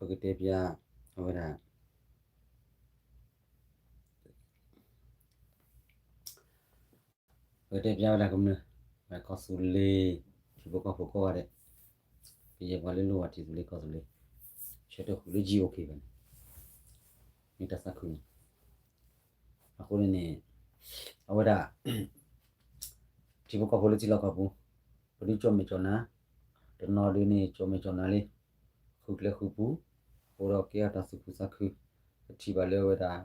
ပကတဲပျါ အဝဲဒၣ် ပကတဲပျါဝဲဒၣ်ကမျၢၢ် ကီၢ်သူလ့ၤ ထံဖိကီၢ်ဖိကိးဂၤဒဲး, ကယဲၢ်ပှၤလၢလိၣ်ဘၣ်ထံသူလ့ၤကီၢ်သူလ့ၤ ဆၢထၢၣ်ဃုာ်လၢ G O K ဘၣ်န့ၣ် မ့ၢ်တၢ်သးခုန့ၣ် အဃိန့ၣ်န့ၣ် အဝဲဒၣ် ထံဖိကီၢ်ဖိလၢထံလီၢ်ကီၢ်ပူၤ ပဒုးကၠီၣ်မဲာ်ကၠီၣ်နါ တနီၤဒုးန့ၣ် ကၠီၣ်မဲာ်ကၠီၣ်နါလံ ဃုကျဲဃုပူၤ အိၣ်ဒီးကဲအတၢ်သူၣ်ခုသးခု ပထံၣ်ဘၣ်လၢအဝဲဒၣ်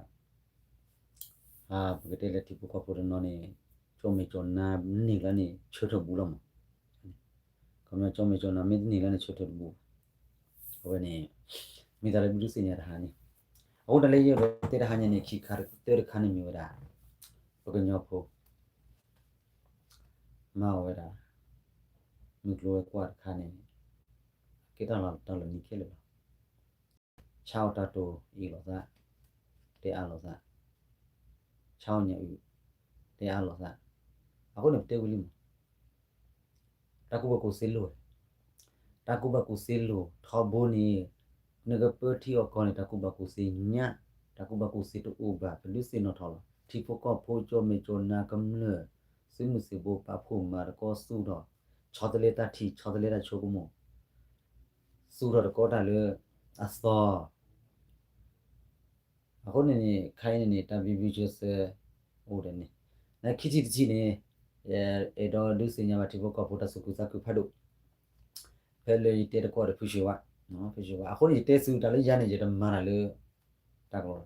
ပကတဲလၢထံဖိကီၢ်ဖိတနီၤန့ၣ် ကၠီၣ်မဲာ်ကၠီၣ်နါန့ၢ်ကျါန့ၣ် ဆၢထၢၣ်ဘူးလီၤမး, ခီပညီကၠီၣ်မဲာ်ကၠီၣ်နါမ့ၢ်တန့ၢ်ကျါန့ၣ် ဆၢထၢၣ်တဘူးဘၣ်, အဝဲန့ၣ် မ့ၢ်တၢ်လၢဒုးသ့ၣ်ညါတဟါန့ၣ်, အဃိတၢ်လၢယအဲၣ်ဒိးတဲတဟါညါန့ၣ် ခံခါတၢတခါန့ၣ်မ့ၢ်ဝဲဒၣ် ပကညီဖိ မၤအီၣ်ဝဲဒၣ် မုၢ်ကျိၤဝဲၤကွာ်တခါန့ၣ် ကဲတၢ်လီၤတၢ်လီၤနံၤခဲလၢာ်လီၤ. ဆါအီၣ်တၢ်တိၢ်အ့ၣ်လိာ်သး, တဲအါလိာ်သး, ဆါအီၣ်ညၣ်အုၣ်, တဲအါလိာ်သး, အဃိန့ၣ်ပတဲဝံၤလံမး တၢ်ကူၣ်ဘၣ်ကူၣ်သ့လိၣ်ဝဲ, တၢ်ကူၣ်ဘၣ်ကူၣ်သ့လိၣ် ထီဘိန့ၣ် နကပၢထံအီၣ်ကီၢ်န့ၣ် တၢ်ကူၣ်ဘၣ်ကူၣ်သ့ညါ, တၢ်ကူၣ်ဘၣ်ကူၣ်သ့တအိၣ်ဘၣ် ပဒုးသ့ၣ်နီၣ်ထီၣ်လီၤ. ထံဖိကီၢ်ဖိကၠီၣ်မဲာ်ကၠီၣ်နါကမျၢၢ် သုးမုၢ်သံၣ်ဘိပာ်ဖှိၣ်မၤသကိးသူၣ်ထီၣ် ဆီတလဲတၢ်ထံၣ် ဆီတလဲတၢ်ဆိကမိၣ် သူၣ်ထီၣ်သကိးတၢ်လၢအသီ အဃိန့ၣ်န့ၣ် ခဲအံၤန့ၣ်န့ၣ် တၢ်ဘံဘူဆၢဆၢအိၣ်ဒီးန့ၣ်, နခံထံၣ်တထံၣ်န့ၣ် ယအဲၣ်ဒိးဒုးသ့ၣ်ညါဘၣ်ထံဖိကီၢ်ဖိတၢ်သူၣ်ခုသးခုဖးဒိၣ်, ဖဲလၢယတဲသကိးဒီးဖုၣ်ဆံးဝါ, ဖုၣ်ဆံးဝါ အဃိန့ၣ် ယတဲဆူတၢ်လၢယၤန့ၣ် ယတမၤတၢ်လၢ တၢ်ကလီလီၤ,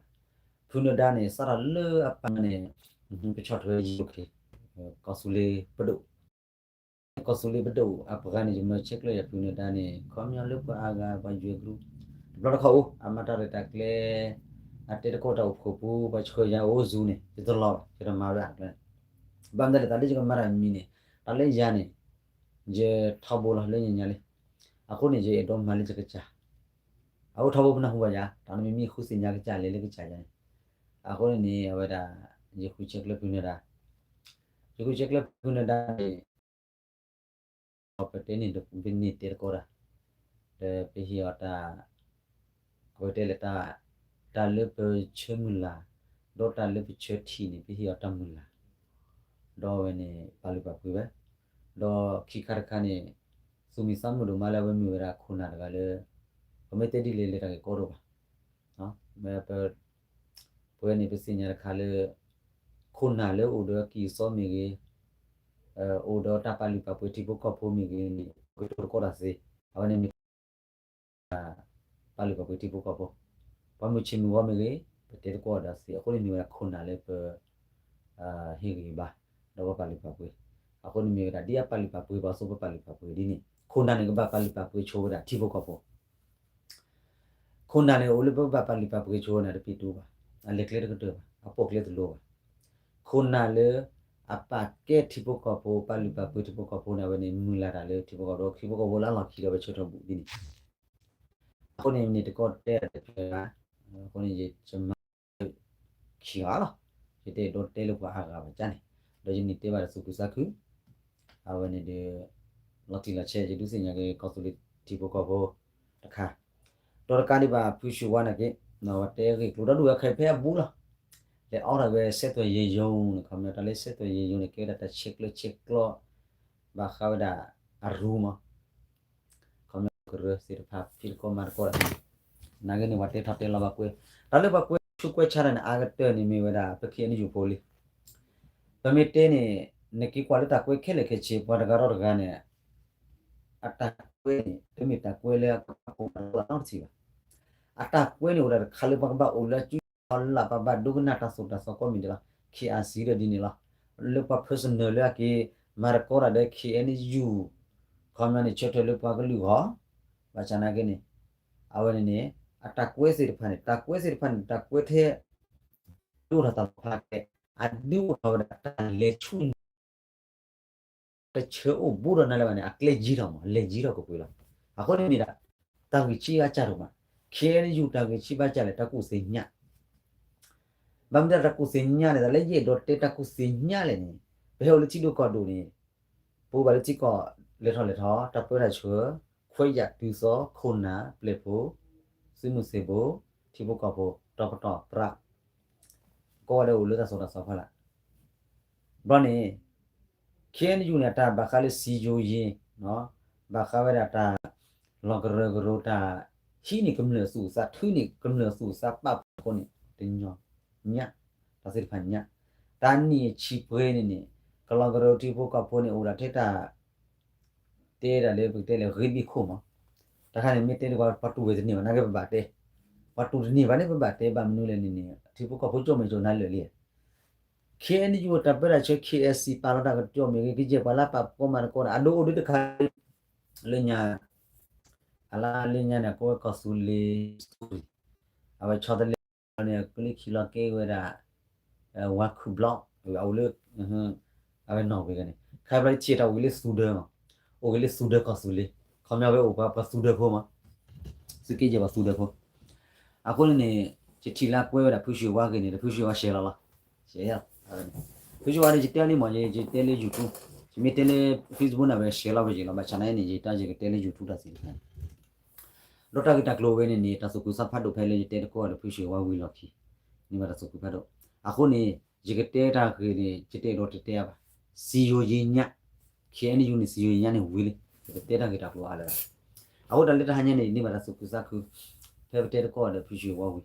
ဖုနဒါန့ၣ် စးထီၣ်လၢအပၢ်န့ၣ် ပဆီၣ်ထွဲယိၤက့ၤ ကီၢ်သူလ့ၤပဒိၣ် ကီၢ်သူလ့ၤပဒိၣ်အပှၤန့ၣ် ယမၤဆဲးကျၢယၤဖုနဒါန့ၣ် ခီပညီလၢပှၤအါဂၤပှၤယွဲၢ်ကရူၢ်, တဘျီတခီၣ်အိၣ် အမၤတၢ်ရဲၣ်တၢ်ကျဲၤ, အတဲသကိးတၢ်အိၣ်ဖှိၣ်ပူၤ ပှၤဆှၢယၤအိၣ် Zoom န့ၣ် ယတလီၤဘၣ် ယတမၤဝဲဒၣ်အကျဲ, ဘၣ်မနုၤလဲၣ် တၢ်လၢယကမၤတၢ်မံၤန့ၣ် တၢ်လၢယၤန့ၣ် ယထီဘိလီၤလၢညါညါလံ, အဃိန့ၣ် ယအဲၣ်ဒိးမၤလၢယကစၢ်, အအိၣ်ထီဘိပနၢ်ဟူဘၣ်ယၤ တၢ်နမ့ၢ်မံဃုသ့ၣ်ညါကစၢ်လဲၤလၢကစၢ်ယၤန့ၣ်, အဃိန့ၣ်န့ၣ် အဝဲဒၣ် ယဃုဆဲးကျၢဖုနဒါ, ယဃုဆဲးကျၢဖုနဒါန့ၣ် ပတဲန့ၣ် ပန့ၢ်တဲသကိးတၢ်, ဒီးပဟ့ၣ်အီၤတၢ်, ပတဲလဲၣ်တၢ်, တၢ်လၢပဆၢမုၢ်လၢ်, ဒီးတၢ်လၢပဆၢထံၣ်န့ၣ် ပဟ့ၣ်အီၤတၢ်မုၢ်လၢ်, ဒီးအဝဲန့ၣ် ပာ်လုၢ်ပာ်ပှ့ၤဝဲ, ဒီးခံခါတခါန့ၣ် သူၣ်မံသးမုာ်ဒိၣ်မးလၢအဝဲမ့ၢ်ဝဲဒၣ်ခိၣ်နၢ်တဂၤလၢ ပမ့ၢ်တဲဒ်လဲၣ်လဲၣ်တၢ်ဂ့ၢ်ကီဒိၣ်ဘၣ် ပဝဲန့ၣ် ပသ့ၣ်ညါတခါလၢ ခိၣ်နၢ်လၢအိၣ်ဒီးကံၢ်စီမ့ၢ်ဂ့ၤ, အိၣ်ဒီးတၢ်ပာ်လုၢ်ပာ်ပှ့ၤထံဖိကီၢ်ဖိမ့ၢ်ဂ့ၤန့ၣ် ပကတိၤသကိးတၢ်သ့, အဝဲန့ၣ်မ့ၢ် ပာ်လုၢ်ပာ်ပှ့ၤထံဖိကီၢ်ဖိ, ပှၤမုၢ်ဆ့ၣ်မုၢ်ဂီၤမ့ၢ်ဂ့ၤ ပတဲသကိးတၢ်သ့, အဃိန့ၣ်မ့ၢ်ဝဲဒၣ်ခိၣ်နၢ်လၢပ ဟ့ၣ်ဂံၢ်ဘါ ဒီးပပာ်လုၢ်ပာ်ပှ့ၤ, အဃိန့ၣ်မ့ၢ်ဝဲဒၣ် ဒ်အပာ်လုၢ်ပာ်ပှ့ၤပှၤအသိး ပပာ်လုၢ်ပာ်ပှ့ၤဒ်န့ၣ် ခိၣ်နၢ်န့ၣ်ကဘၣ်ပာ်လုၢ်ပာ်ပှ့ၤဆိဝဲဒၣ်ထံဖိကီၢ်ဖိ ခိၣ်နၢ်န့ၣ် အိၣ်လၢပဘၣ်ပာ်လုၢ်ပာ်ပှ့ၤဆိဝဲန့ၣ် တပံတအိၣ်ဘၣ်, အလဲၤကျဲတကတၢၢ်ဘၣ်, အပိာ်ကျဲတလိၤဘၣ်. ခိၣ်နၢ်လၢ အပာ်ကဲထံဖိကီၢ်ဖိ ပာ်လုၢ်ပာ်ပှ့ၤထံဖိကီၢ်ဖိန့ၣ် အဝဲန့ၣ် မုၢ်လၢ်တၢ်လၢထံဖိကီၢ်ဖိ ဒီးထံဖိကီၢ်ဖိလၢအလီၢ်ခံဒီးဝဲဆၢထၢၣ်ဘူးဒ်န့ၣ်, အဃိန့ၣ် မ့ၢ်တကီၢ်တဲတဖျၢၣ်, အဃိန့ၣ် ယမၤ ခံဂၤလီၤ. ယတအဲၣ်ဒိးတဲလၢပှၤအါဂၤဘၣ်ကန့ၣ်, ဒီးယန့ၢ်တဲဘၣ်ဒီးသူၣ်ခုသးခု, အဝဲန့ၣ်ဒီး လီၤတံၢ်လီၤဆဲး ယဒုးသ့ၣ်ညါက့ၤ ကီၢ်သူလ့ၤထံဖိကီၢ်ဖိတခါ, ဒီးတကးဒံးဘၣ်ဖုၣ်ဆူၣ်ဝါနာ်က့, ဝဲတဲဂ့ၢ်ကျိၤဒီဒူၣ်ဝဲခဲအံၤဖဲအဘူးလီၤ. လဲၤအီၣ်ဒၣ်ဝဲ ဆက်သွယ်ရေးရုံးန့ၣ် ခီပညီတၢ်လၢ ဆက်သွယ်ရေးရုံးန့ၣ် ကဲဝဲဒၣ်တၢ်ဆဲးကျၢဆဲးကျိး ဘၣ်ဃးဝဲဒၣ်အရူမး ခီပညီကရၢသ့ၣ်တဖၣ် ဖံးသကိးမၤသကိးဒီး နာ်က့န့ၣ် ပှၤတဲထီၣ်တဲလီၤဘၣ်ကွဲး, တၢ်လၢပှၤကွဲးဆူကွဲးဆါတၢ်န့ၣ် အါကတၢၢ်န့ၣ်မ့ၢ်ဝဲဒၣ် ပ ခ့ၣ်အဲၣ်ယူၣ်ဖိလံ. ပမ့ၢ်တဲန့ၣ် နက့ၤကွၢ်လၢတၢ်ကွဲးခဲလၢာ်ခဲဆ့ ပှၤတဂၤဒီးတဂၤန့ၣ် အတၢ်ကွဲးန့ၣ် တမ့ၢ်တၢ်ကွဲးလၢအကဘၣ်အိၣ်ဒီးနီတထံၣ်ဘၣ်. အတၢ်ကွဲးန့ၣ်အိၣ်ဒၣ်တခါလၢပှၤကဘၣ်အိၣ်လၢအစုလၢ် ပဘၣ်ဒိကနၣ်တၢ်သိၣ်တၢ်သီကိးမံၤဒဲးလီၤ. ခ့ၣ်အဲၣ်ယူၣ် ဒီးဒ်န့ၣ်လီၤ. လၢပှၤ personal လၢအက့ၤ မၤသကိးတၢ်ဒီး ခ့ၣ်အဲၣ်ယူၣ် ခီပညီန့ၣ် ဆၢထၢၣ်လၢပှၤကလုာ်အဂီၢ်, ဘၣ်ဆၣ်နာ်က့န့ၣ် အဝဲန့ၣ်န့ၣ် အတၢ်ကွဲးသ့ၣ်တဖၣ်န့ၣ် တၢ်ကွဲးသ့ၣ်တဖၣ်န့ၣ် တၢ်ကွဲးထဲ ဒိၣ်ထီၣ်တၢ်လီၤဖးကဲ အဒုးအိၣ်ထီၣ်ဝဲဒၣ်တၢ်လဲၤဆူ တဆၢအိၣ်ဘူးဒီးနၤလၢၤဘၣ်န့ၣ် အကျဲယံၤထီၣ်မး လဲၤယံၤထီၣ်ကပှ့ၤလီၤ. အဃိန့ၣ်မ့ၢ်ဒၣ် တၢ်ဂံၢ်ဆံးအါစၢ်ဒိၣ်မး, ခ့ၣ်အဲၣ်ယူၣ် တၢ်ဂံၢ်ဆံးဘၣ်စၢ်လဲၣ် တၢ်ကူၣ်သ့ၣ်ညါ ဘၣ်မနုၤတၢ်ကူၣ်သ့ၣ်ညါလဲၣ် တၢ်လၢယအဲၣ်ဒိးတဲတၢ်ကူၣ်သ့ၣ်ညါလဲၣ်န့ၣ် ပဟဲအိၣ်လၢထံဒိၣ်ကီၢ်ဒိၣ်န့ၣ် ပအိၣ်ဘၣ်လၢထံကီၢ်လဲၤထီၣ်လဲၤထီ တၢ်ပၢတၢ်ဆှၢ ခွဲးယာ်တုၤသီ ခိၣ်နၢ် ပျဲၢ်ဖိ သုးမုၢ်သံၣ်ဘိ, ထံဖိကီၢ်ဖိ, တီပတီၢ်ပြး, ကိးဂၤဒဲးအိၣ်လၢတၢ်သိၣ်တၢ်သီဖီလာ်. ဘျီန့ၣ် ခ့ၣ်အဲၣ်ယူၣ်န့ၣ် အတၢ်ဘၣ်ဃးလၢစံယိၤယ့ၤ, ဘၣ်ဃးဝဲဒၣ်တၢ်လီၢ်ကရၢကရိ တၢ်ဟံးန့ၢ်ကမျၢၢ်သူၣ်သး ထုးန့ၢ်ကမျၢၢ်သူၣ်သးပာ်ဖှိၣ်အဃိန့ၣ် တညီ, ညၣ်, တၢ်သ့ၣ်တဖၣ်ညၣ်, တၢ်နံၣ်ဆံးပှဲၤန့ၣ်န့ၣ် ကလီကရၢထံဖိကီၢ်ဖိန့ၣ် အိၣ်ဒၣ်ထဲတၢ် တဲဒၣ်လၢပကတဲလၢ ဂ့ၤဘံၣ်ခိၣ်မး, တၢ်ခါန့ၣ် မ့ၢ်တဲတကွၢ် ပှၤတူၢ်ဝဲတန့ၢ်ဘၣ် နာ်က့ပဘၣ်တဲ, ပှၤတူၢ်တန့ၢ်ဘၣ်န့ၣ် ပဘၣ်တဲဘၣ်မနုၤလဲၣ်န့ၣ်န့ၣ် ထံဖိကီၢ်ဖိကၠိၣ်မဲာ်ကၠိၣ်နါလၢာ်လံ. ခ့ၣ်အဲၣ်ယူၣ်တၢ်ပၢတၢ်ဆှၢ ခ့ၣ်အဲၣ်စံၣ် ပာ်လီၤတၢ်ကတီၢ်မ့ၢ်ဂ့ၤ ကယဲၢ်ပှၤလၢပာ်ဖှိၣ်မၤသကိးဒီး အဒိအိၣ်ဒံးတခါ လၢညါ, အလါလၢညါန့ၣ် ကိးဝဲကီၢ်သူလ့ၤ, အဝဲဆီတလဲန့ၣ် ကလံၤခံလီၤက့ၤဝဲဒၣ် ဝါခုၣ်ဘျီ, အအိၣ်လၢ အဝဲနီၣ်ဝ့ၤဂၤန့ၣ် ခါဘျီထံၣ်တၢ်အိၣ်ဂ့ၤလၢသူဒၢမး, အိၣ်ဂ့ၤလၢသူဒၢကီၢ်သူလ့ၤ, ခီပညီဝဲအိၣ်ပှၤသူဒၢဖိမး, သုးက့ယဲၢ်ပှၤသူဒၢဖိ. အဃိန့ၣ်န့ၣ် ယထံၣ်လၢကွဲဝဲဒၣ်ဖုၣ်ဆူၣ်ဝါဂ့ၤန့ၣ် ဒီးဖုၣ်ဆူၣ်ဝါရှဲလီၤလီၤ, ရှဲ, ဖုၣ်ဆူၣ်ဝါန့ၣ် ယတဲလံမး ယတဲလၢ YouTube, ယမ့ၢ်တဲလၢ Facebook န့ၣ် အဝဲရှဲလီၤဝဲယံာ်လီၤ, ဘၣ်ဆၣ်နာ်အံၤန့ၣ် ယတၢ်ယကတဲလၢ YouTube တၢ်သ့ၣ်တဖၣ် ဒီးတၢ်ဂ့ၢ်တၢ်ကျိၤဝဲန့ၣ်န့ၣ် တၢ်သူၣ်ခုသးဖးဒိၣ်ဖဲလၢယတဲတကိးဒီးဖုၣ်ဆူၣ်ဝါဝံၤလီၢ်ခံ, န့ၢ်ဘၣ်တၢ်သူၣ်ခုသးဖးဒိၣ်. အဃိန့ၣ် ယကတဲတၢ်ဂ့ၢ်န့ၣ် ယတအဲၣ်ဒိးတတဲအါဘၣ်, စံယိၤယ့ၤညၣ်, ခ့ၣ်အဲၣ်ယူၣ်န့ၣ် စံယိၤယ့ၤညၣ်န့ၣ်ဝံၤလံ, ယကတဲတၢ်ဂ့ၢ်တၢ်ကျိၤအါလၢၤ. အဃိတၢ်လၢတဟါညါန့ၣ် ယန့ၢ်ဘၣ်တၢ်သူၣ်ခုသးခု ဖဲပတဲတကိးဒီးဖုၣ်ဆူၣ်ဝါဝံၤ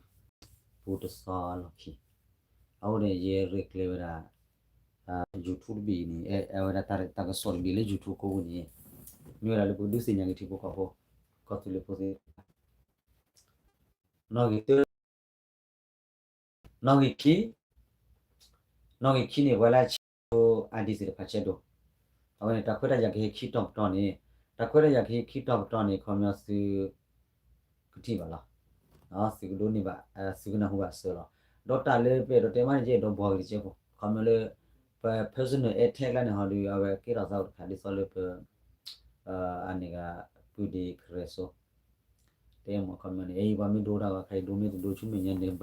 ပူၤတစီလီၢ်ခံ အဃိန့ၣ် ယရဲၣ်ကျဲၤဝဲဒၣ် YouTube တဘ့ၣ်အံၤန့ၣ် အဝဲဒၣ်တၢ်ကစီၣ်တဘ့ၣ်လၢ YouTube ကိးပူၤန့ၣ် မ့ၢ်ဝဲဒၣ်လၢပကဒုးသ့ၣ်ညါက့ၤထံဖိကီၢ်ဖိ ကီၢ်သူလ့ၤဖိသ့ၣ်တဖၣ် နီၣ်ဂံၢ်တၢ နီၣ်ဂံၢ်ခံ နီၣ်ဂံၢ်ခံန့ၣ် ပှၤလၢအဆဲးဒိ ID သ့ၣ်တဖၣ်ဆဲးဒိ အဝဲန့ၣ် တၢ်ခွဲးတၢ်ယာ်ကဟဲခံတီၤပတီၢ်န့ၣ် တၢ်ခွဲးတၢ်ယာ်ကဟဲခံတီၤပတီၢ်န့ၣ် ခီပညီသု ကထံၣ်ဘၣ်လီၤ. သုကဒိးန့ၢ်ဘၣ် သုကနၢ်ဟူဘၣ်အဆၢလီၤ. ဒီးတၢ်လၢပအဲၣ်ဒိးတဲမးန့ၣ် ယအဲၣ်ဒိးဘှီဂ့ၤတကဲဖိ ခီပညီလၢ ပ personal attack လၢန့ၣ်ဟီဒုး အဝဲကဲထီၣ်သးအိၣ်တခါ ဒ်သိးလၢပ အန့ၣ်ဂၤ ပုၢ်ဒ့ခရၢၣ်စိ တဲမ့ၢ်ခီပ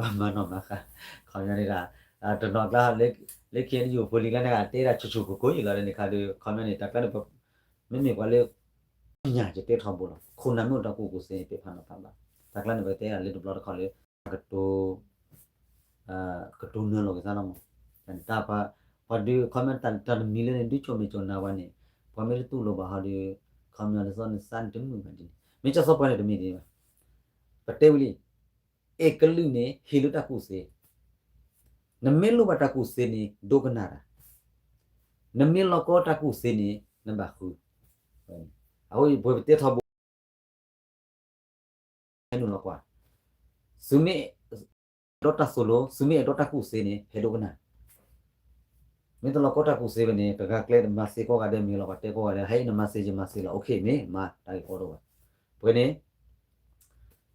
ညီန့ၣ် အံၤပှၤမ့ၢ်ဒိတၢ်ဂီၤခါအံၤ ဒိမ့ၢ်တဒိဆူမဲာ်ညါန့ၣ် ဘၣ်မၤနီၣ်မၤဃါ ခီပညီန့ၣ်ဒၣ် တနီၤကျါ လၢခံန့ၣ်ယိၤဖိလံၤကျါန့ၣ် တဲဒၣ်ဆိၣ်ဆိၣ်ကိၢ်ကိၢ်ယံၤလီၤန့ၣ်ခါဒုး ခီပညီန့ၣ် တၢ်ကျါန့ၣ် မ့မ့ၢ်ပှၤလၢ ပညၣ်ယတဲထီဘိလီၤ ခိၣ်နၢ်မ့ၢ်အိၣ်တၢ်ကူၣ်ကူၣ်သ့န့ၣ် ပ့ၤဖးနီၤဖးဘၣ် တၢ်ကျါန့ၣ် ပကတဲဒၣ်လၢတဘျီတခီၣ်လၢ ကတိၤ ကတိၤနၢလိာ်က့ၤသးလီၤမး တၢ်ပှၤဒုး ခီပညီတၢ်တမံၤလၢန့ၣ် ဒုးဆိၣ်မဲာ်ဆိၣ်နါဝဲန့ၣ် ပှၤမ့ၢ်တတူၢ်လိာ်ဘၣ်ဟီဒုး ခီပညီဒ်သိးနသးနတမုာ်ဘၣ်ဒ်န့ၣ် မ့ၢ်ကစီၣ်ပှၤန့ၣ်တမ့ၢ်ဒ်န့ၣ်ဘၣ် ပတဲဝံၤလံ အဲၣ်ကလုာ်န့ၣ် ဟ့ၣ်လၢတၢ်ကူၣ်သ့ နမ့ၢ်လိၣ်ဘၣ်တၢ်ကူၣ်သ့န့ၣ် ဒိကနၣ်တၢ် နမ့ၢ်လီၤကီတၢ်ကူၣ်သ့န့ၣ် နဘၣ်ဃု အဃိပတဲထီဘိ ဟဲနုာ်လီၤကွၢ် သုမ့ၢ်အဲၣ်ဒိးတၢ်သိၣ်လိ သုမ့ၢ်အဲၣ်ဒိးတၢ်ကူၣ်သ့န့ၣ် ဟဲဒိကနၣ် မ့ၢ်တလီၤကီတၢ်ကူၣ်သ့ဘၣ်န့ၣ် တဂၤကျဲတမၤသ့ကိးဂၤဒဲး မ့ၢ်လီၤပှၤတဲကိးဂၤဒဲး ဟဲအံၤနမၤသ့ယမၤသ့လီၤ okay မ့ၢ်မၤတၢ်ဂ့ၢ်ကီတအိၣ်ဘၣ် ပှဲၤန့ၣ်